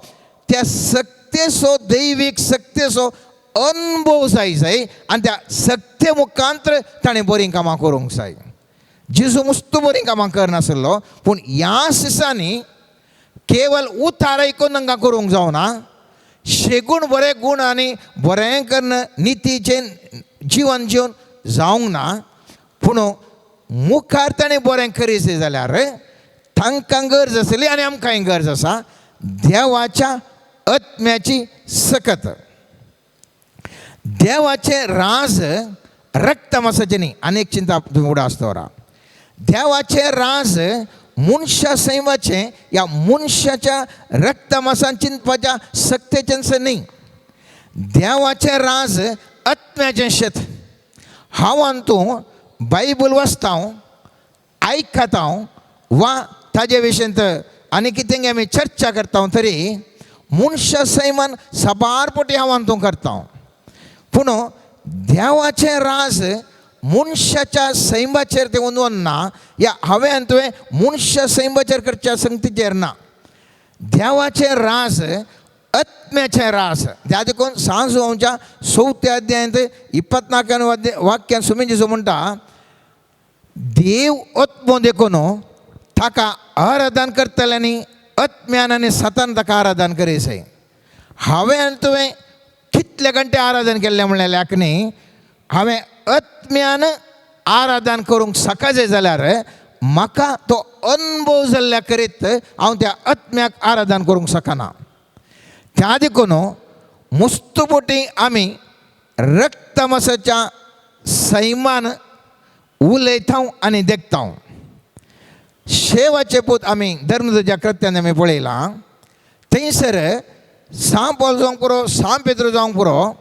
त्या सक्तेचो दैवीक सक्तेचो अनुभव जाय जाय आनी त्या सक्ते मुखांतर ताणें बरीं कामां करूंक जाय. जेजू मुस्तू बरीं कामां करनासलो पूण ह्या सिसांनी केवल उतार आयकून तांकां करूंक जावना, शेगूण बरे गूण आनी बरें कन्न नितीचें जिवन जिवन जावंक ना, पूण मुखार ताणें बरें करीत जाल्यार तांकां गरज आसली आनी आमकांय गरज आसा देवाच्या आत्म्याची सकत. देवाचें राज रक्तमासाचें न्ही. आनी एक चिंता तुमी उडास दवरा, देवाचें राज मनशा सैमाचें ह्या मनशाच्या रक्तमासान चिंतपाच्या सक्तेचें न्ही. देवाचें राज आत्म्याचें शेत. हांव आनी तूं बायबल वाचता, आयकता वा ताजे विशयंत आनी कितें आमी चर्चा करता तरी मनशा सैमान साबार पटी हांव आनी तूं करता. पूण देवाचें राज मनशाच्या सैमाचेर तें वचून ना, या हांवें आनी तुवें मनशा सैमाचेर करच्या संगतीचेर ना. देवाचें राज आत्म्याचें रास. त्या देखून सांजोवच्या चवथ्या अध्यायांत 24 वाक्यान सुमी जेजू म्हणटा, देव आत्मो देखून ताका आराधन करतल्यांनी आत्म्यान आनी सतान ताका आराधन करीसय. हांवें आनी तुवें कितले घंटे आराधन केल्लें म्हणल्यार लेख न्ही, हांवें आत्म्यान आराधन करूंक सकाळचें जाल्यार म्हाका तो अनुभव जाल्ल्या करीत हांव त्या आत्म्याक आराधन करूंक शकना. त्या देखून मुस्तपोटी आमी रक्तमासाच्या सैमान उलयता आनी देखता. शेवाचे पूत आमी धर्मदुजा कृत्यान आमी पळयलां, थंयसर सांव पॉल जावंक पुरो, सांव पेद्रो जावंक पुरो,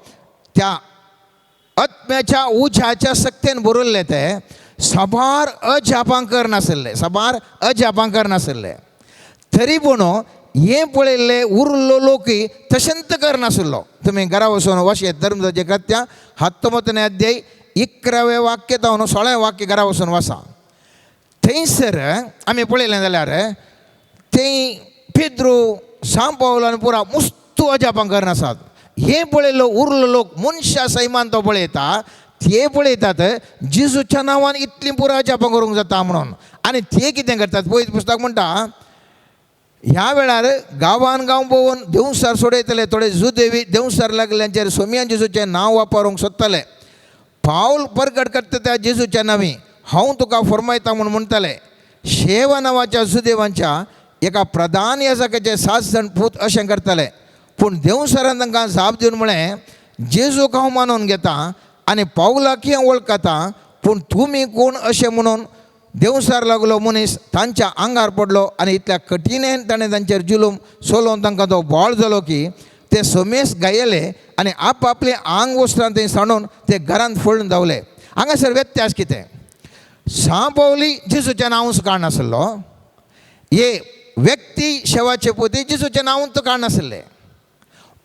त्या आत्म्याच्या उज्याच्या सक्तेन बरयल्ले ते साबार अजापां करनासले, साबार अजापां करनासले. तरी पूण हें पळयल्ले उरलो लोकय तशेंच करनासलो. तुमी घरा वचून वाचयत धर्मदुजाचें कृत्यां 19 अध्याय 11वें वाक्य जावन 16वें वाक्य घरा वचून वाचा. थंयसर आमी पळयलें जाल्यार थंय पेद्रो सांव पावल आनी पुरा मुस्तू अजापां करनासात. हें पळयल्लो उरलो लोक मनशा सैमान तो पळयता, ते पळयतात जेजूच्या नांवान इतलीं पुरा अजापां करूंक जाता म्हणून. आनी ते कितें करतात, पवित्र पुस्तक म्हणटा ह्या वेळार गांवान गांव भोंवन देवसार सोडयतले, थोडे जुदेवी देवसार लागल्यांचेर सोमयान जेजूचें नांव वापरूंक सोदतले. पावल परगट करता त्या जेजूच्या नांवी हांव तुका फरमायता म्हूण म्हणटले. शेवा नांवाच्या जुदेवांच्या एका प्रधान याजकाचे 7 जाण पूत अशें करतले. पूण देवसरान तांकां जाप दिवन म्हळें, जेजूक हांव मानून घेता आनी पावलाकय हांव वळखता, पूण तुमी कोण अशें म्हणून देवसार लागलो मनीस तांच्या आंगार पडलो आनी इतल्या कठीणेन ताणें तांचेर जुलूम सोलोवन तांकां तो बोळ जालो की ते समेस गायले आनी आपआपले आंग वस्त्रां थंय सांडून ते घरांत फळून धांवले. हांगासर व्यत्यास कितें, सांव पावली जेजूचें नांवूच काडनासलो, हे व्यक्ती शेवाचे पोती जेजूचें नांवूच काडनासले.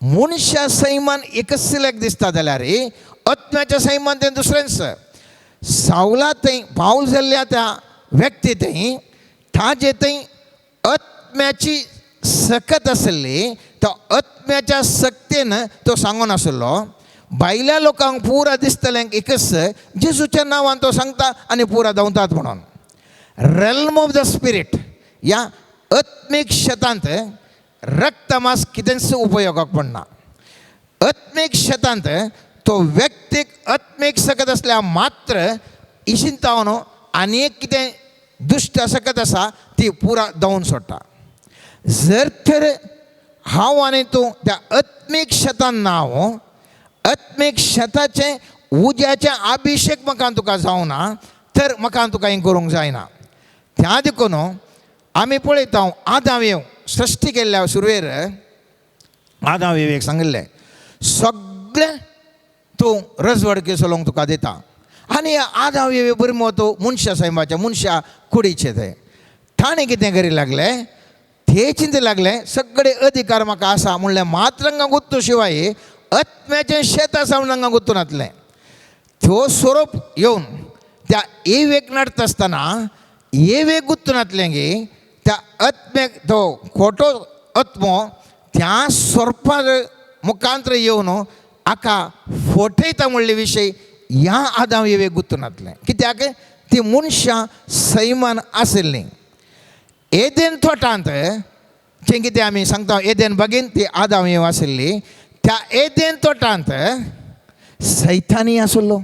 मनशा सैमान एकच दिसता जाल्यार आत्म्याच्या सैमान तें दुसरेंच. सावला थंय पावल जाल्ल्या त्या व्यक्ती थंय ताजे थंय आत्म्याची सकत आसली, तो आत्म्याच्या सक्तेन तो सांगून आसलो. भायल्या लोकांक पुरा दिसतलें एकच जेजूच्या नांवान तो सांगता आनी पुरा धांवतात म्हणून. रेल्म ऑफ the spirit ह्या आत्मीक शेतांत रक्तमास कितेंच उपयोगाक पडना. आत्मीक शेतांत तो व्यक्तीक आत्मीक सकत आसल्यार मात्र इशिंतावन आनी एक कितें दुश्ट सकत आसा ती पुरा धांवून सोडटा. जर तर हांव आनी तूं त्या आत्मीक शेतान ना, आत्मीक शेताचें उज्याचें अभिशेक म्हाका तुका जावना तर म्हाका तुका हें करूंक जायना. त्या देखून आमी पळयता आदाम येव सृश्टी केल्ल्या सुरवेर आदाम येवेक सांगिल्लें सगळें तूं रजवडके चलोवंक तुका दिता. आनी आदाम येवे बरी म्हत्व मनशा सैमाच्या मनशा कुडीचे ते ताणें कितें करी लागले, ते चिंते लागले सगळे अधिकार म्हाका आसा म्हणलें मात्र हांगा गुत्तू शिवाय आत्म्याचें शेत आसा म्हणून हांगा गुत्तू नातलें. त्यो सोरोप येवन त्या एवेक नडटा आसतना एवेक गुत्तू नातलें की त्या आत्म्याक तो खोटो आत्मो त्या सोरपा मुखांत्र येवन आका फटयता म्हणले विशय ह्या आदाम एवेक गुत्तू नातलें. कित्याक ती मनशां सैमान आशिल्लीं. एदेन तोटांत जें कितें आमी सांगता एदेन बागेन ती आदाम एव आशिल्ली, त्या एदेन तोटांत सैतानी आशिल्लो.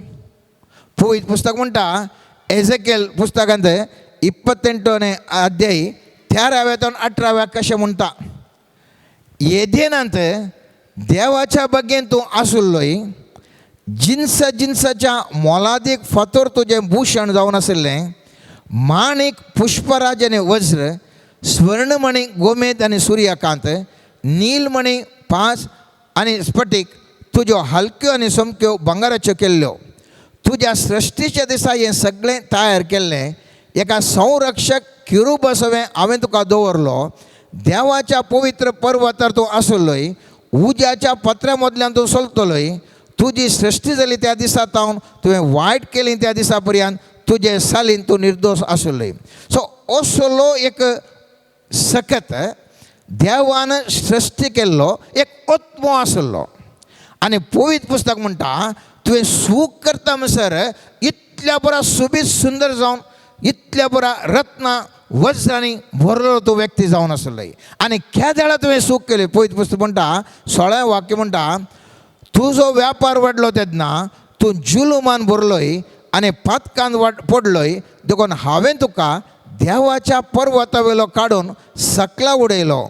पवित्र पुस्तक म्हणटा एजेकेल पुस्तकांत 28 अध्याय 13व्या 18व्या कशें म्हणटा, एदेनांत देवाच्या बागेन तूं आशिल्लोय, जिन्सा जिन्साच्या मोलादीक फातर तुजें भूषण जावन आशिल्लें, माणीक पुष्पराज आनी वज्र, स्वर्णमणी गोमेद आनी सूर्यकांत, नीलमणी पांच आनी स्फटीक तुज्यो हलक्यो आनी समक्यो भांगराच्यो केल्ल्यो. तुज्या सृश्टीच्या दिसा हें सगळें तयार केल्लें, एका संरक्षक किरुबा सवें हांवें तुका दवरलो. देवाच्या पवित्र पर्वतार तूं आसलोय, उज्याच्या पत्र्या मदल्यान तूं चलतलोय. तुजी सृश्टी जाली त्या दिसा तावन तुवें वायट केली त्या दिसा पर्यंत तुजे सालीन तूं निर्दोश आसलोय. सो असलो एक सकत देवान सृश्टी केल्लो एक आत्मो आसलो. आनी पवित्र पुस्तक म्हणटा तुवें सूख करता म्हणसर इतल्या बरा सोबीत सुंदर जावन इतल्या बरा रत्नां वज्रांनी भरलो तो व्यक्ती जावन आसलो. आनी केदळा तुवें सूख केली. पवित्र पुस्तक म्हणटा 16 वाक्य म्हणटा तुजो व्यापार वाडलो तेन्ना तूं जुलुमान भरलोय आनी पातकान वाड पडलोय, देखून हांवें तुका देवाच्या पर्वता वयलो काडून सकला उडयलो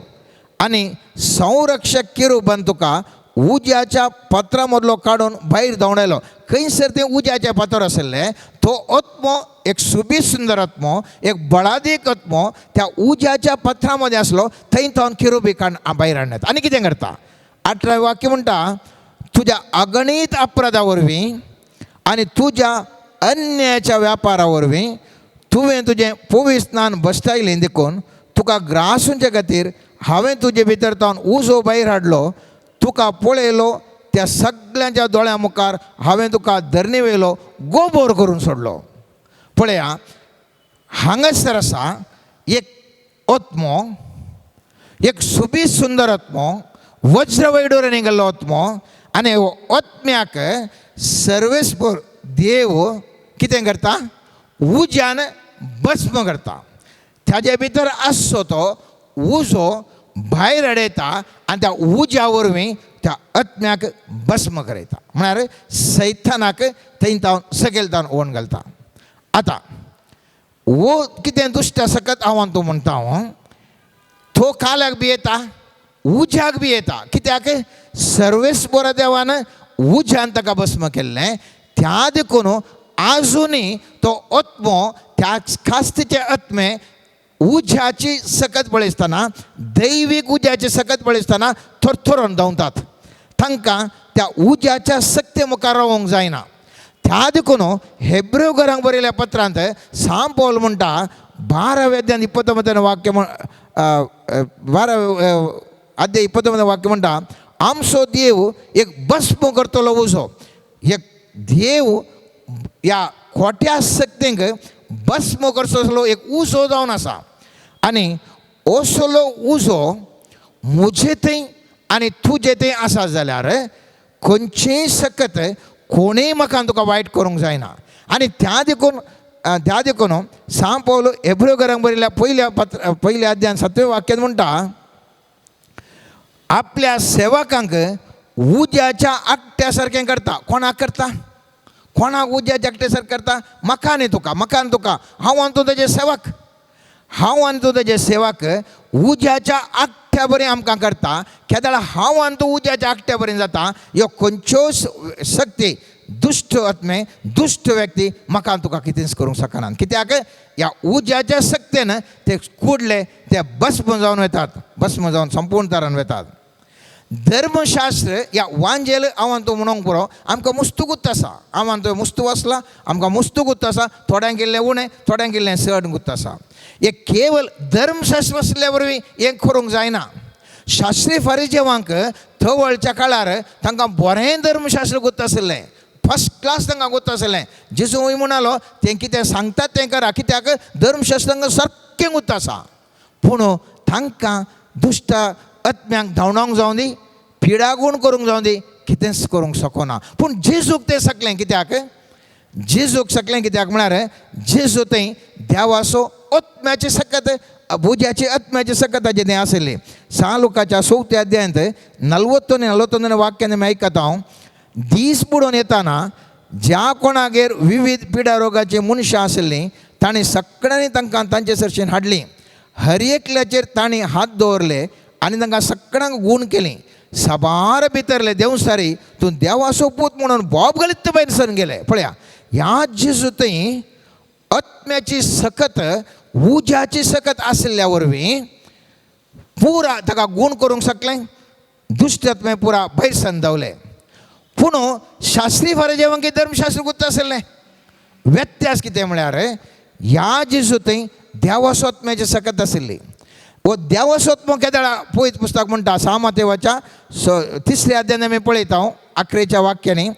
आनी संरक्षक किरुबान तुका उज्याच्या पत्रा मदलो काडून भायर धांवडायलो. खंयसर तें उज्याचें पत्र आशिल्लें तो आत्मो एक सोबीत सुंदर आत्मो, एक बळादीक आत्मो त्या उज्याच्या पत्रा मदें आसलो. थंय तावन किरुबी काड भायर हाडण्यात. आनी कितें करता 18 वाक्य म्हणटा तुज्या अगणीत अपराधा वरवीं आनी तुज्या अन्यायाच्या व्यापारा वरवीं तुवें तुजें पवित्र स्नान बसतायलें, देखून तुका ग्रासूंचे खातीर हांवें तुजे भितर तावन उजो भायर हाडलो. तुका पळयलो त्या सगळ्यांच्या दोळ्यां मुखार हांवें तुका धरणी वयलो गोबोर करून सोडलो. पळया हांगासर आसा एक आत्मो, एक सोबीत सुंदर आत्मो, वज्र वैडूर्यानी गेल्लो आत्मो. आनी आत्म्याक सर्वेस्पर देव कितें करता उज्यान भस्म करता. ताजे भितर आसचो तो उजो भायर हाडयता आनी त्या उज्या वरवीं त्या आत्म्याक भस्म करयता, म्हळ्यार सैतानाक थंय तावन सकयल तावन ओण घालता. आतां वो कितें दुश्ट सकत हांव तूं म्हणटा हांव तो काल्याक बी येता उज्याक बी येता. कित्याक सर्वेस्पर देवान उज्यान ताका भस्म केल्लें. त्या देखून आजुनूय तो आत्मो त्या खास्तीचे आत्मे उज्याची सकत पळयतना, दैवीक उज्याची सकत पळयतना थरथरोन धांवतात. तांकां त्या उज्याच्या सक्ते मुखार रावोंक जायना. त्या देखून हेब्रेव घरांक बरयल्या पत्रांत सांव पौल म्हणटा 12व्या अध्यायांत 29 वाक्य 12 अध्याय 29 वाक्य म्हणटा आमचो देव एक भस्म करतलो उजो. एक देव ह्या खोट्या शक्तींक भस्म करचो असलो एक उजो जावन आसा. आनी असलो उजो म्हजे थंय आनी तुजे थंय आसा जाल्यार खंयचीय सकत कोणूय म्हाका तुका वायट करूंक जायना. आनी त्या देखून सांव पौल हेब्रेव घरांक बरयल्या पयल्या पत्र 1 अध्यायान 7व्या वाक्यान म्हणटा आपल्या सेवकांक उज्याच्या आकट्या सारकें करता. कोणाक करता? कोणाक उज्याच्या आकट्या सारकें करता? म्हाका न्ही तुका, म्हाका न्ही तुका, हांव आनी तूं तेजे सेवक, हांव आनी तूं तेजे सेवक उज्याच्या आकट्या बरें आमकां करता. केदळा हांव आनी तूं उज्याच्या आकट्या बरें जाता ह्यो खंयच्योच शक्ती दुश्ट आत्मे दुश्ट व्यक्ती म्हाका तुका कितेंच करूंक शकना. कित्याक ह्या उज्याच्या शक्तेन ते कुडले ते भस्म जावन वतात, भस्म जावन संपूर्ण तरान वतात. धर्मशास्त्र ह्या वांजेल हांव तूं म्हणूंक पुरो आमकां मुस्तू गुत्त आसा. हांव तूं मुस्तू वाचला, आमकां मुस्तू गुत्त आसा. थोड्यांक इल्लें उणें, थोड्यांक इल्लें चड गुत्त आसा. हें केवल धर्मशास्त्र आसल्या वरवीं हें करूंक जायना. शास्त्री फारिजेवांक तवळच्या काळार तांकां बरें धर्मशास्त्र गुत्त आशिल्लें, फर्स्ट क्लास तांकां गुत्त आशिल्लें. जेजू म्हणालो तें कितें सांगतात तें करा, कित्याक धर्मशास्त्र तांकां सारकें गुत्त आसा. पूण तांकां दुश्ट आत्म्यांक धांवडावंक जावं दी, पिडागूण करूंक जावं दी, कितेंच करूंक शकना. पूण जेजूक तें सकलें. कित्याक जेजूक सकलें? कित्याक म्हळ्यार जेजू थंय देवाचो आत्म्याची सकत भुजाची आत्म्याची सकत ताजें तें आशिल्ली. 6 लुकाच्या 4 अध्यायांत 40 आनी 41 वाक्यान आमी आयकता हांव दीस बुडोवन येताना ज्या कोणागेर विविध पिडा रोगाची मनशां आशिल्लीं तांणी सगळ्यांनी तांकां तांचे सरशीन हाडलीं. हर एकल्याचेर तांणी हात दवरले आनी तांकां सगळ्यांक गूण केली. साबार भितरले देवसारी तूं देवाचो पूत म्हणून बोब घालीत भायर सरून गेले. पळया ह्या जेजू थंय आत्म्याची सकत उज्याची सकत आशिल्ल्या वरवीं पुरा ताका गूण करूंक शकलें, दुश्ट आत्मे पुरा भायर संदवले. पूण शास्त्री फारिजेवांक धर्मशास्त्र गुत्त आशिल्लें. व्यत्यास कितें म्हळ्यार ह्या जेजू थंय देवाचो आत्म्याची सकत आशिल्ली. वो देवाचो आत्मो केदळा पवित्र पुस्तक म्हणटा 6 मातेवाच्या 3 अध्यायान आमी पळयता हांव 11 वाक्यांनी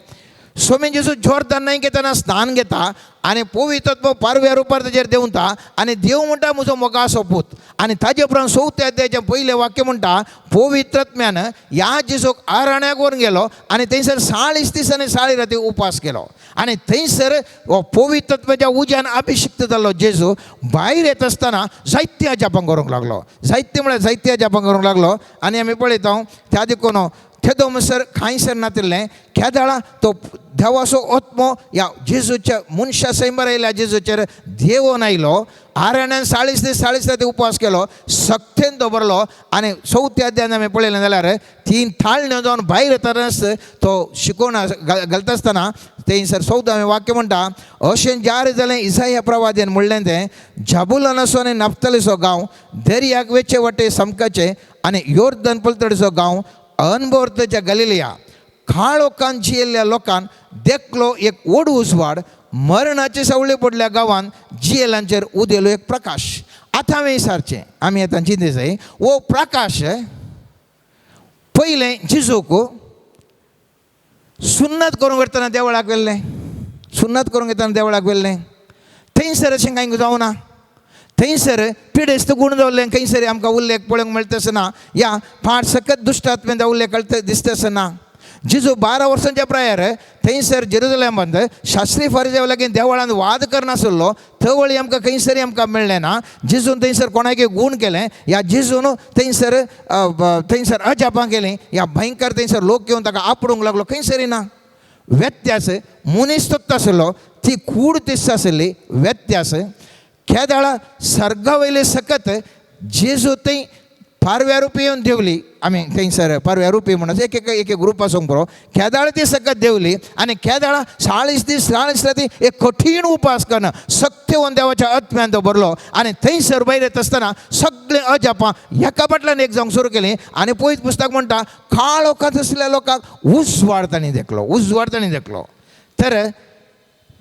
स्वामी जेजू जोर्दन न्हंय घेतना स्नान घेता आनी पवित्र आत्मो पारव्या रुपार तेजेर देंवता आनी देव म्हणटा म्हजो मोगाचो पूत. आनी ताजे उपरांत चवथ्या अध्यायाचें पयलें वाक्य म्हणटा पवित्रत्म्यान ह्या जेजूक आरण्याक व्हरून गेलो आनी थंयसर 40 दीस आनी 40 राती उपास केलो आनी थंयसर हो पवित्रत्वाच्या उज्यान अभिषिक्त जाल्लो जेजू भायर येता आसतना जायते अजापां करूंक लागलो. जायते म्हळ्यार जायते अजापां करूंक लागलो. आनी आमी पळयता त्या देखून तेदो म्हणसर कांयसर नातिल्लें केदाळा तो देवाचो आत्मो ह्या जेजूच्या मनशा सैंबर आयल्या जेजूचेर देवोन आयलो. आरण्यान 40 दीस 40 राती उपवास केलो, सक्तेन तो भरलो. आनी चवथ्या अध्यायान आमी पळयलें जाल्यार 3 ताळण्यो जावन भायर येतनाच तो शिकोवन घालता आसतना थंयसर 14वें वाक्य म्हणटा अशें जारी जालें इसाया प्रवाद्यान म्हणलें तें जाबुलनाचो आनी नफ्तलीचो गांव दर्याक वेचे वाटे समकाचे आनी योर्दन पलतडीचो गांव अनबोर्तच्या गलिलिया काळोखान जियेल्ल्या लोकान देखलो एक व्हड उजवाड, मरणाचे सवळे पडल्या गांवान जियेलांचेर उदेलो एक प्रकाश. आतां हांवें विचारचें, आमी आतां चिंते जाय हो प्रकाश पयलें जेजूक सुन्नत करूंक व्हरतना देवळाक व्हेल्लें, सुन्नत करूंक येतना देवळाक व्हेल्लें, थंयसर अशें कांय जावना. थंयसर पिडेस्त गूण जाल्लें खंयसर आमकां उल्लेख पळोवंक मेळटा आसना, ह्या फाट सकत दुश्ट आत्म्यांचो उल्लेख कळटा दिसता आसना. जेजू 12 वर्सांच्या प्रायर थंयसर जेरुजलेमांत शास्त्री फारिज्या लागीं देवळांत वाद करनासलो, थंय आमकां खंयसर आमकां मेळ्ळें ना. जेजून थंयसर कोणाकय गूण केलें, ह्या जेजून थंयसर थंयसर अजापां केलीं, ह्या भयंकर थंयसर लोक येवन ताका आपडूंक लागलो, खंयसर ना. व्यत्यास मनीस तत्व आसलो, ती कूड दिसता आसली व्यत्यास. केदाळा सर्गा वयले सकत जेजू थंय पारव्या रुपी येवन देंवली. आमी थंयसर पारव्या रुपी म्हणून एक एक एक ग्रूप आसूंक पुरो. केदाळ ती सकत देंवली आनी केदाळा 40 दीस 40 राती एक कठीण उपास करून सक्तेवन देवाच्या आत्म्यान तो भरलो आनी थंयसर भायर येता आसतना सगळीं अजापां एका फाटल्यान एक जावंक सुरू केली. आनी पयत पुस्तक म्हणटा काळोखांत आसल्या लोकांक उजवाड तांणी देखलो, उजवाड तांणी देखलो. तर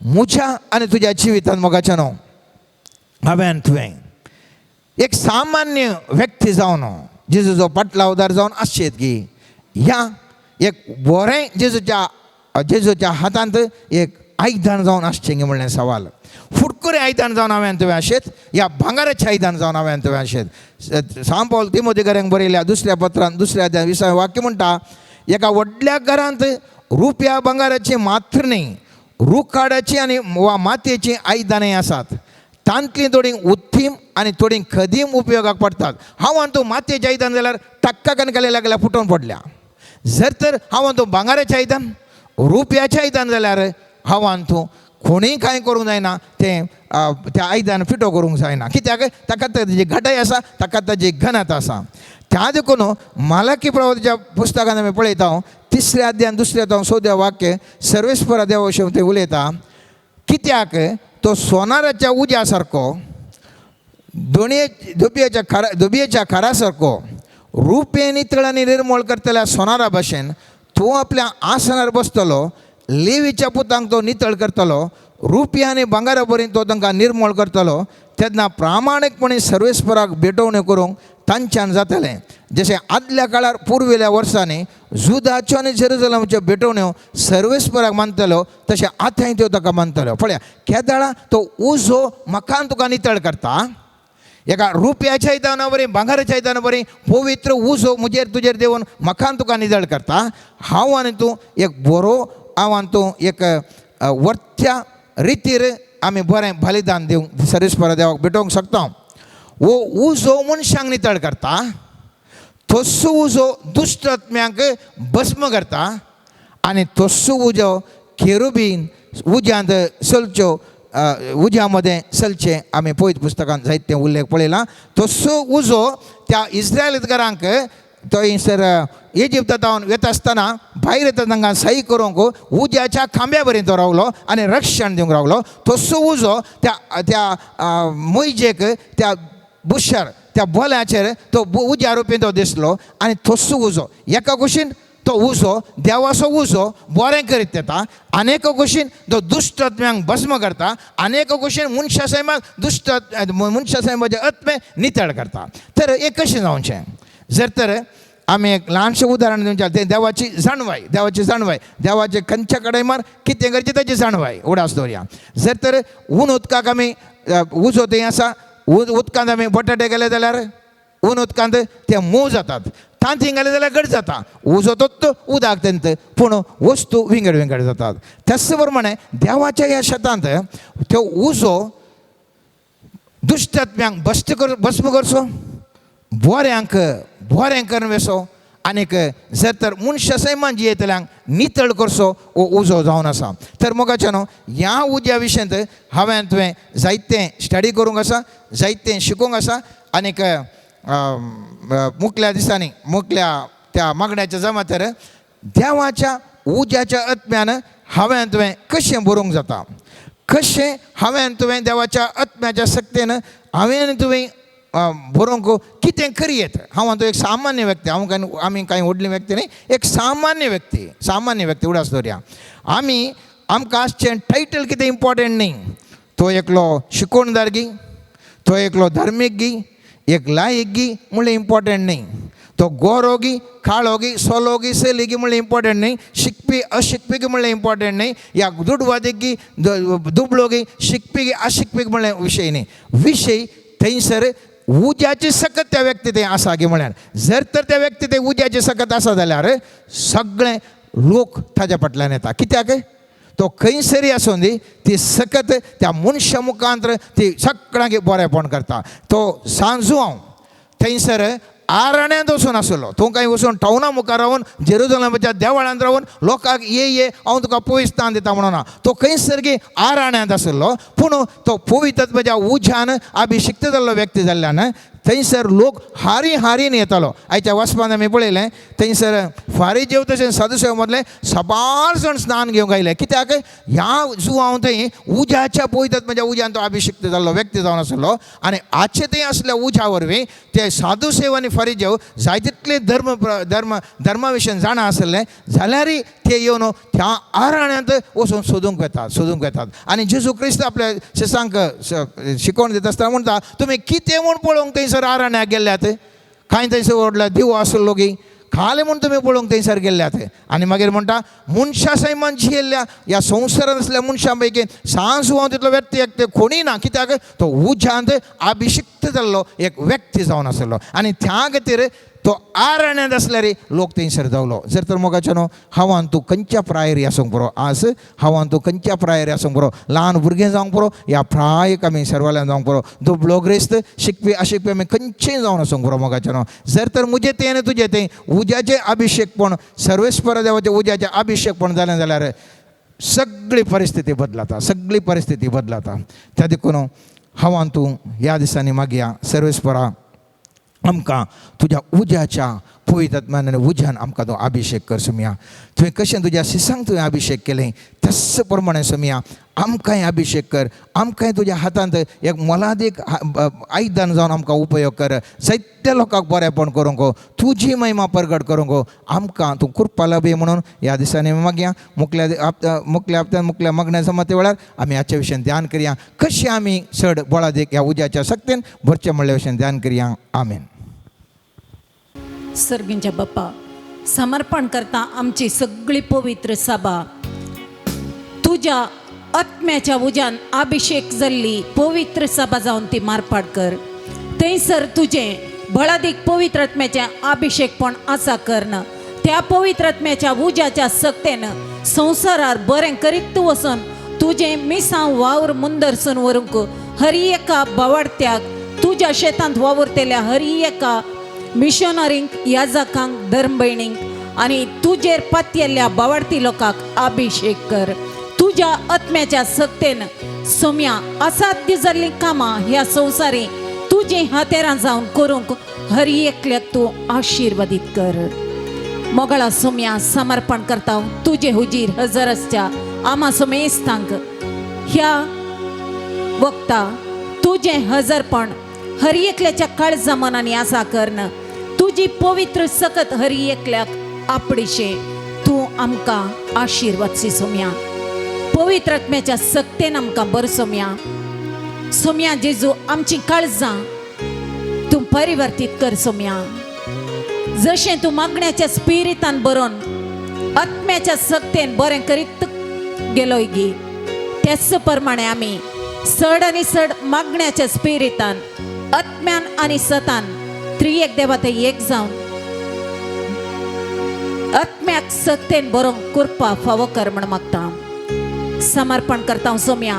म्हज्या आनी तुज्या जिवितांत मोगाच्या न्हू हांवें आनी तुवें एक सामान्य व्यक्ती जावन जेजूचो पाटलावदार जावन आसचेत की ह्या एक बरें जेजूच्या हातांत एक आयदन जावन आसचें गी म्हणलें सवाल. फुटकुरें आयदन जावन हांवें तुवें आशेत ह्या भांगराचें आयदन जावन हांवें तुवें आशेत. सांत पावल तिमोतीकऱ्यांक बरयल्या दुसऱ्या पत्रान दुसऱ्या अध्यायान 20 वाक्य म्हणटा एका व्हडल्या घरांत रुपया भांगराची मात्र न्ही रुखाडाची आनी वा मातयेचीं आयदनांय आसात, तांतलीं थोडीं उत्तीम आनी थोडीं खदीम उपयोगाक पडटात. हांव आनी तूं मातयेचें आयदन जाल्यार टक्का कन खाली लागल्या फुटोवन पडल्या. जर तर हांव आनी तूं भांगराचें आयदन रुपयाचें आयदन जाल्यार हांव आनी तूं कोणीय कांय करूंक जायना, तें त्या आयदन फिटो करूंक जायना. कित्याक ताका ताजी घटाय आसा, ताका ताजी घनता आसा. त्या देखून मालाकी प्रवादाच्या पुस्तकान आमी पळयता 3ऱ्या अध्यायान 2ऱ्या जावं 14 वाक्य सर्वेस्परा देवा विशीं ते उलयता. कित्याक तो सोनाराच्या उज्या सारको दोबयेच्या खारा सारको रुपें नितळ आनी निर्मळ करतल्या सोनारा भाशेन तूं आपल्या आसनार बसतलो, लेवीच्या पुतांक तो नितळ करतलो, रुपया आनी भांगरा बरीन तो तांकां निर्मळ करतलो. तेन्ना प्रामाणीकपणे सर्वेस्पराक भेटवण्यो करूंक तांच्यान जातलें. जशें आदल्या काळार पुर्विल्ल्या वर्सांनी जुदाच्यो आनी जेरुजलमच्यो भेटवण्यो सर्वेस्पराक मानतलो तशें आतांय त्यो ताका मानतल्यो. पळया केदाळा तो उजो म्हाका तुका नितळ करता. एका रुपयाच्या आयदना बरी भांगराच्या आयदना बरी पवित्र उजो म्हजेर तुजेर देवून म्हाका तुका नितळ करता. हांव आनी तूं एक बरो, हांव आनी तूं एक वर्त्या रितीर आमी बरें बलिदान दिवंक सर्वेस्परा देवाक भेटोवंक शकता. वो उजो मनशांक नितळ करता, तस्सो उजो दुश्ट आत्म्यांक भस्म करता आनी तस्सो उजो केरुबीन उज्यांत चलच्यो उज्या मदें चलचें आमी पयत पुस्तकांत जायते उल्लेख पळयला. तस्सो उजो त्या इस्रायलकारांक थंयसर इजिप्तांत वता आसतना भायर येता तांकां सही करूंक उज्याच्या खांब्या बरें तो रावलो आनी रक्षण दिवंक रावलो. तस्सो उजो त्या त्या मोयजेक त्या बुशर त्या बोल्याचेर तो उज्या रुपीन तो दिसलो आनी तस्सो उजो एका कुशीन तो उजो देवाचो उजो बरें करीत येता, आनी एका कुशीन तो दुश्ट आत्म्यांक भस्म करता, आनी एका कुशीन मनशा सैमाक दुश्ट मनशा सैमाचे आत्मे नितळ करता. तर हें कशें जावचें? जर तर आमी एक ल्हानशें उदाहरण दिवचें तें देवाची जाणवाय, देवाची जाणवाय, देवाचे खंयच्या कडेन मार कितें करचें ताची जाणवाय उडास दवरया. जर तर ऊन उदकाक आमी उजो थंय आसा, उदकांत आमी बटाटे घाले जाल्यार ऊन उदकांत ते मोव जातात, तांती घाले जाल्यार घट जाता. उजो तोच उदक तेंत, पूण वस्तू विंगड विंगड जातात. त्याच प्रमाणे देवाच्या ह्या शेतांत त्यो उजो दुश्टात्म्यांक भश्ट कर भस्म करचो, बोऱ्यांक बोरें करून वेसो, आनीक जर तर मनशा सैमान जियेतल्यांक नितळ करचो हो उजो जावन आसा. तर मोगाच्या न्हू ह्या उज्या विशयांत हांवें तुवें जायतें स्टडी करूंक आसा, जायतें शिकूंक आसा. आनीक मुखल्या दिसांनी मुखल्या त्या मागण्याच्या जमातर देवाच्या उज्याच्या आत्म्यान हांवें तुवें कशें बरोवंक जाता, कशें हांवें तुवें देवाच्या आत्म्याच्या शक्तेन हांवें तुवें बरोवंक कितें करयेत. हांव तो एक सामान्य व्यक्ती, हांव कांय आमी कांय व्हडली व्यक्ती न्ही, एक सामान्य व्यक्ती, सामान्य व्यक्ती उडास दवरया. आमी आमकां आसचें टायटल कितें इम्पोर्टंट न्ही. तो एकलो शिकोवणदार गी, तो एकलो धार्मीक गी, एक लायक गी म्हणलें इम्पोर्टंट न्ही. तो गोरो गी, काळो गी, सोलो गी, सेली गी म्हणलें इम्पोर्टंट न्ही. शिकपी अशिकपी गी म्हणलें इम्पोर्टंट न्ही. या दुडवादीक गी, दुबळो गी, शिकपी गी, अशिकपी म्हणलें विशय न्ही. विशय थंयसर उज्याची सकत त्या व्यक्ती थंय आसा गी म्हळ्यार, जर तर त्या व्यक्ती थंय उज्याची सकत आसा जाल्यार सगळे लोक ताज्या फाटल्यान येता. कित्याक तो खंयसरी आसूं दी ती सकत त्या मनशा मुखांत ती सगळ्यांक बरेंपण करता. तो सांजू हांव थंयसर आरण्यांत वचून आसलो, तूं कांय वचून टावना मुखार रावन जेरुजलमाच्या देवळांत रावन लोकांक ये ये हांव तुका पवित्र दिता म्हणून ना. तो खंयसर गी आरण्यांत आसलो, पूण तो पवित्रत्वाच्या उज्यान अभिशिक्त जाल्लो व्यक्ती जाल्ल्यान थंयसर लोक हारी हारीन येतालो. आयच्या वाचपान आमी पळयलें थंयसर फारी जेव तशें साधुसेव मदलें साबार जाण स्नान घेवंक आयले. कित्याक ह्या जुवांव थंय उज्याच्या पवित्रत्वाच्या उज्यान तो अभिशिक्त जाल्लो व्यक्ती जावन आसलो. आनी आजचे थंय आसल्या उज्या वरवीं ते साधुसेव आनी फारी जेव जाय तितले धर्म धर्म धर्मा विशयन जाणा आसलें जाल्यारय ते येवन त्या आरण्यांत वचून सोदूंक वेतात, सोदूंक वेतात. आनी जेजू क्रिस्त आपल्या शिसांक शिकोवण दिता आसतना म्हणटा, तुमी कितें म्हूण पळोवंक थंयसर आरण्याक गेल्ल्यात? कांय थंयसर व्हडलो दिवो आसलो गी खालें म्हूण तुमी पळोवंक थंयसर गेल्ल्यात? आनी मागीर म्हणटा, मनशा सैमान जियेल्ल्या ह्या संवसारांत आसल्या मनशां पैकी सांज हांव तितलो व्यक्ती एक ते कोणीय ना. कित्याक तो उज्यांत अभिशिक्त जाल्लो एक व्यक्ती जावन आसलो आनी त्या खातीर तो आरण्यांत आसल्यार लोक थंयसर धांवलो. जर तर मोगाचो न्हू हांवान तूं खंयच्या प्रायरी आसूंक पुरो, आज हांवान तूं खंयच्या प्रायरी आसूंक पुरो, ल्हान भुरगें जावंक पुरो, ह्या प्रायक आमी सर्वाल्यान जावंक पुरो, दुबळो ग्रेस्त शिकपी अशिकपी आमी खंयचेय जावन आसूंक पुरो. मोगाचो न्हू जर तर मुजे तें आनी तुजें तें उज्याचें अभिशेकपण सर्वेस्पर देवाचें उज्याचें अभिशेकपण जालें जाल्यार सगळी परिस्थिती बदलता, सगळी परिस्थिती बदलता. त्या देखून हांवान तूं ह्या दिसांनी मागया सर्वेस्परा आमकां तुज्या उज्याच्या पवित्र आनी उज्यान आमकां तूं अभिशेक कर सोमया. तुवें कशें तुज्या शिसांक तुवें अभिशेक केलें तस प्रमाणें सोमया आमकांय अभिशेक कर, आमकांय तुज्या हातांत एक मोलादीक आयदन जावन आमकां उपयोग कर, जायत्या लोकांक बरेंपण करूंक, तुजी महिमा परगट करूंक आमकां तूं कृपा लाभी म्हणून ह्या दिसांनी मागया. मुखल्या मुखल्या हप्त्यान मुखल्या मागण्या जमाते वेळार आमी हाचे विशयान ध्यान करया, कशें आमी चड बळादीक ह्या उज्याच्या शक्तीन भरचें म्हणल्या विशयान ध्यान करया. आमेन.
सर्गींच्या बाप्पा समर्पण करता आमची सगळी पवित्र सभा तुज्या आत्म्याच्या उज्यान अभिषेक जाल्ली पवित्र सभा जावन ती मारपाट कर. थंयसर तुजें बळादीक पवित्र आत्म्याचें अभिषेकपण आसा करन त्या पवित्र आत्म्याच्या उज्याच्या सक्तेन संवसारार बरें करीत तूं वचून तुजें मिसांव वावर मुंदरसून व्हरूंक हरी एका बावाडत्याक तुज्या शेतांत वावुरतल्या हरी एका मिशनरींक याजकांक धर्मभयणींक आनी तुजेर पातयेल्ल्या बावाडती लोकांक अभिषेक कर. तुज्या आत्म्याच्या सक्तेन सोम्या असाध्य जाल्लीं कामां ह्या संवसारी तुजीं हातेरां जावन करूंक हर एकल्याक तूं आशिर्वादीत कर. मोगळा सोम्या समर्पण करता तुजे हुजीर हजर आसच्या आमा सोमेस्तांक ह्या वक्ता तुजें हजरपण हर एकल्याच्या काळजा मनांनी आसा करन तुजी पवित्र सकत हर एकल्याक आपडिशे तूं आमकां आशिर्वाद सी सोम्या. पवित्र आत्म्याच्या सक्तेन आमकां बर सोम्या. सोम्या जेजू आमची काळजां तूं परिवर्तीत कर सोम्या. जशें तूं मागण्याच्या स्पिरितान बरोवन आत्म्याच्या सक्तेन बरें करीत गेलोय गी त्याच प्रमाणे आमी चड आनी चड मागण्याच्या स्पिरितान आत्म्यान आनी सतान त्रियेक देवा ते एक जावन आत्म्याक सत्तेन बरोवंक कृपा फावो कर म्हण मागता. समर्पण करता सोम्या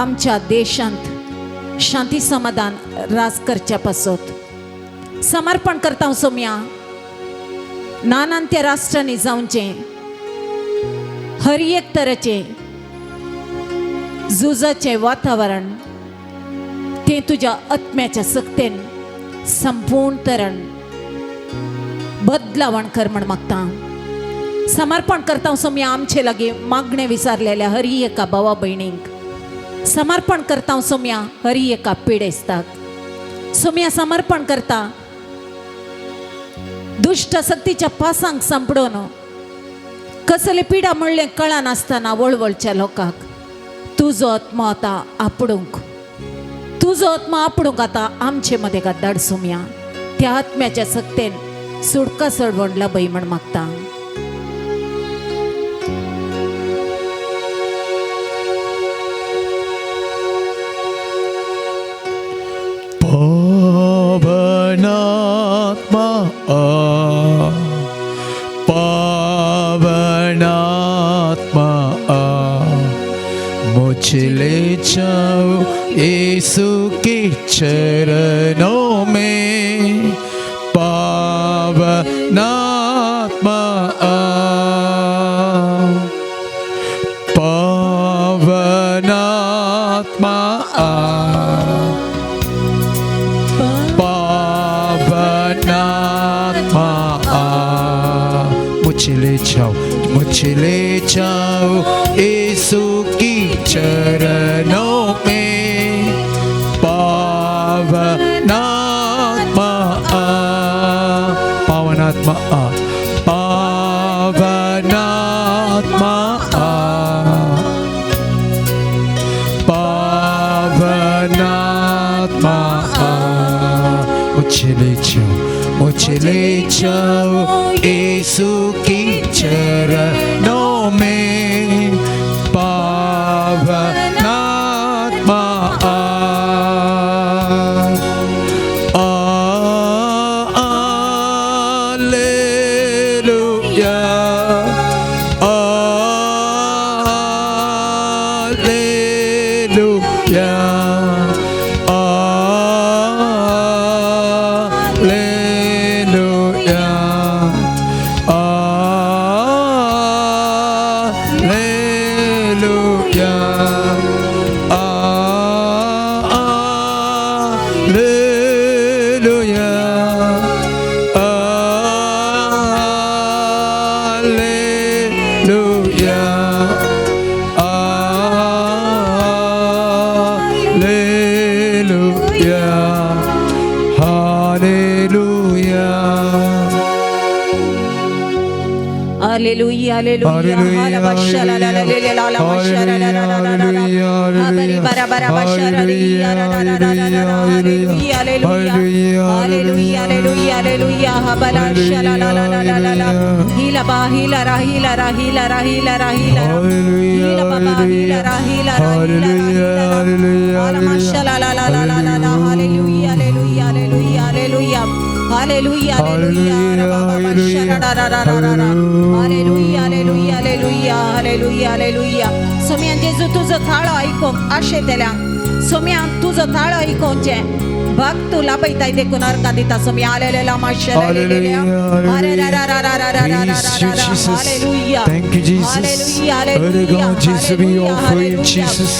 आमच्या देशांत शांती समाधान राज करच्या पासत. समर्पण करता सोम्या नानांत्या राष्ट्रांनी जावचें हर एक तरेचें झुजाचें वातावरण तें तुज्या आत्म्याच्या सक्तेन संपूर्ण तरण बदलावण कर म्हण मागता. समर्पण करता सोम्या आमचे लागीं मागणें विचारलेल्या हर एका भावा भयणींक. समर्पण करता सोम्या हर एका पिडेस्ताक. सोम्या समर्पण करता दुश्ट सक्तीच्या पासांक सांपडून कसले पिडा म्हणलें कळनासतना वळवळच्या लोकांक तुजो आत्मो आतां आपडूंक, तुजो आत्मो आपडूंक आतां आमचे मदें धाड सोम्या. त्या आत्म्याच्या सक्तेन सुटका चडवण लबय म्हण मागता.
पावनात्मा आ, पावनात्मा आ, मुझे ले जाओ यीशु के चरणों में. पावनात्मा आ, पावनात्मा आ, पावनात्मा आ, मुझे ले जाओ, मुझे ले जाओ यीशु की चरणों में. पावनात्मा आ, पावनात्मा आ, पावनात्मा आ, पावनात्मा आ, मुझे ले जाओ, मुझे ले जाओ यीशु की चरणों में. पावनात्मा आ, आ, hallelujah, hallelujah, hallelujah, hallelujah, hallelujah, hallelujah, hallelujah, hallelujah.
Hallelujah, hallelujah, hallelujah, hallelujah, hallelujah, hallelujah, hallelujah, hallelujah. सोम्या जेजू तुजो थाळो आयकूंक आशेतल्यांक, सोम्या तुजो थाळो आयकोवचें भक्त तूं लाभयताय देखून अर्कां दिता Saumya. Hallelujah.
Thank you, Jesus. Holy God, Jesus, we offer you, Jesus.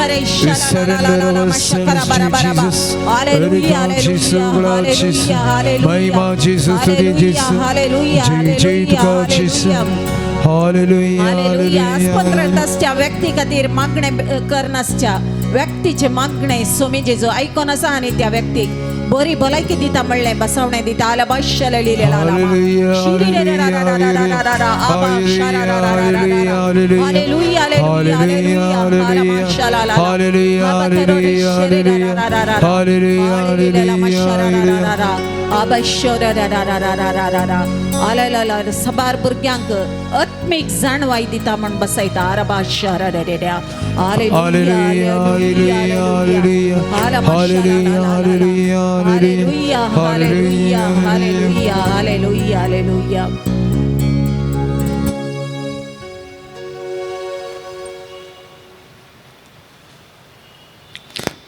We surrender ourselves to you, Jesus. Holy God, Jesus, Lord Jesus. Mahima, Jesus, today, Jesus. Jai Jai तुका, Jesus. Hallelujah,
hallelujah.
hallelujah.
आस्पत्रत आसच्या व्यक्ती खातीर मागणें करनासच्या व्यक्तीचें मागणें सोमी जेजू आयकोन आसा आनी त्या व्यक्तीक बरी भलायकी दिता म्हणलें बसवणें दिता सबार भुरग्यांक आत्मीक जाणवाय दिता म्हण बसयता आरबा Hallelujah, hallelujah, hallelujah, hallelujah, hallelujah.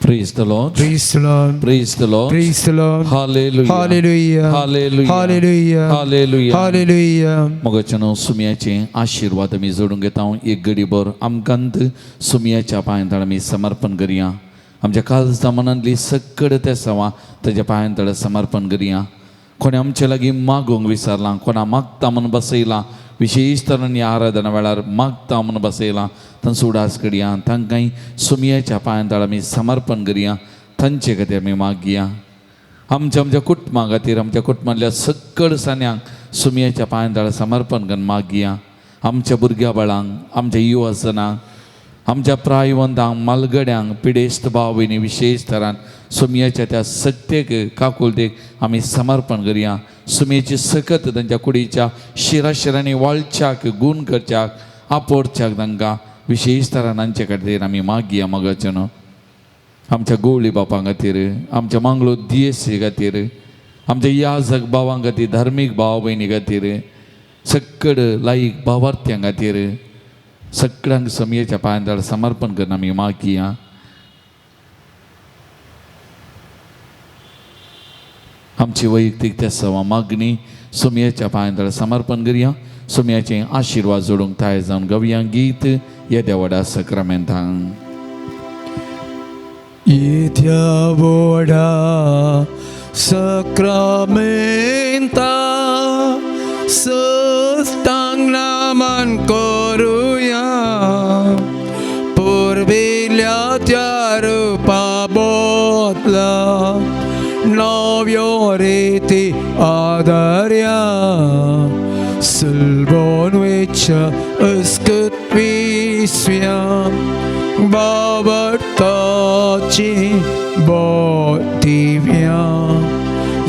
Praise the Lord.
Praise the Lord.
Praise the Lord.
Praise the Lord.
Hallelujah.
Hallelujah.
Hallelujah.
Hallelujah.
Hallelujah.
Hallelujah.
मोगाच्यानो सुमयाचे आशिर्वाद आमी जोडून घेता. एक गडीभर आमकांत सुमयाच्या पांयांतळ आमी समर्पण करया. आमच्या काळजा मनांतली सकड ते सवा ताच्या पांयांतळ समर्पण करया. कोणें आमचे लागीं मागूंक विसरलां, कोणा मागता म्हूण बसयलां, विशेश तरान ह्या आराधना वेळार मागता म्हूण बसयलां, तांचो उडास करया. तांकांय सुमयाच्या पांयांतळ आमी समर्पण करया. तांचे खातीर आमी मागया. आमच्या आमच्या कुटुंबा खातीर, आमच्या कुटुंबांतल्या सकड सान्यांक सुमयाच्या पांयांतळ समर्पण करून मागया. आमच्या भुरग्या बाळांक, आमच्या युवजनांक, आमच्या प्रायवंतांक, मालगड्यांक, पिडेस्त भाव भयणी विशेश तरान सुमयाच्या त्या सत्तेक काकुलतेक आमी समर्पण करया. सुमयेची सकत तांच्या कुडीच्या शिराशिरांनी वाळच्याक, गूण करच्याक, आपोडच्याक तांकां विशेश तरान तांचे खातीर आमी मागया. मोगाचें न्हू आमच्या गोवळी बापां खातीर, आमच्या मांगलो दियेसी खातीर, आमच्या याजक भावां खातीर, धार्मीक भाव भयणी खातीर, सकड लायक भावार्थ्यां खातीर सगळ्यांक समयेच्या पांयांतळ समर्पण करून आमी मागया. आमची वैयक्तीक त्या सवा मागणी सुमयेच्या पांयांतळ समर्पण करया. सुमयाचे आशिर्वाद जोडूंक तयार जावन गवया गीत येद्या व्हडा सक्रामेंतांक.
येद्या व्हडा सक्रामेंता सस्तांग नमन करुया, पुर्विल्ल्या त्या रुपा बदला नव्यो रिती आदर्या, सुलभोन वेच्या अस्कत विस्व्या बाबर्ताची बोधिव्या,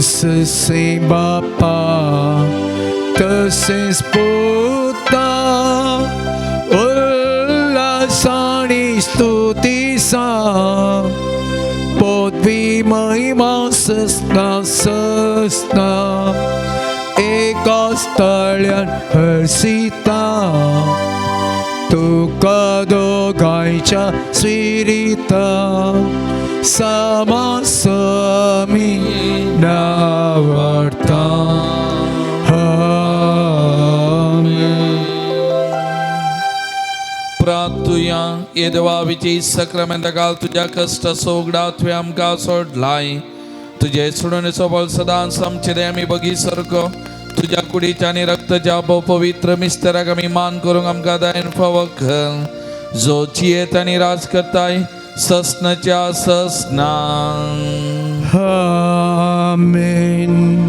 ससे बापा तसेच पुता उल्हासानी स्तुतीसा पदवी महिमा सस्ना सस्ना एका स्थळ्यान हर्षिता, तुका दोगांयच्या स्विरिता समासमी नावडता.
प्रार्थुया. ये देवा विजय सक्रामेंता काल तुज्या कश्ट सोगडा तुवें आमकां सोडलाय. तुजे सोडणेचो बळ सदांच आमचे आमी बगी सारको तुज्या कुडीच्या आनी रक्ताच्या भोव पवित्र मिस्तराक आमी मान करूंक आमकां दायन फावो कर, जो जियेत आनी राज करताय ससनाच्या ससना.
आमेन.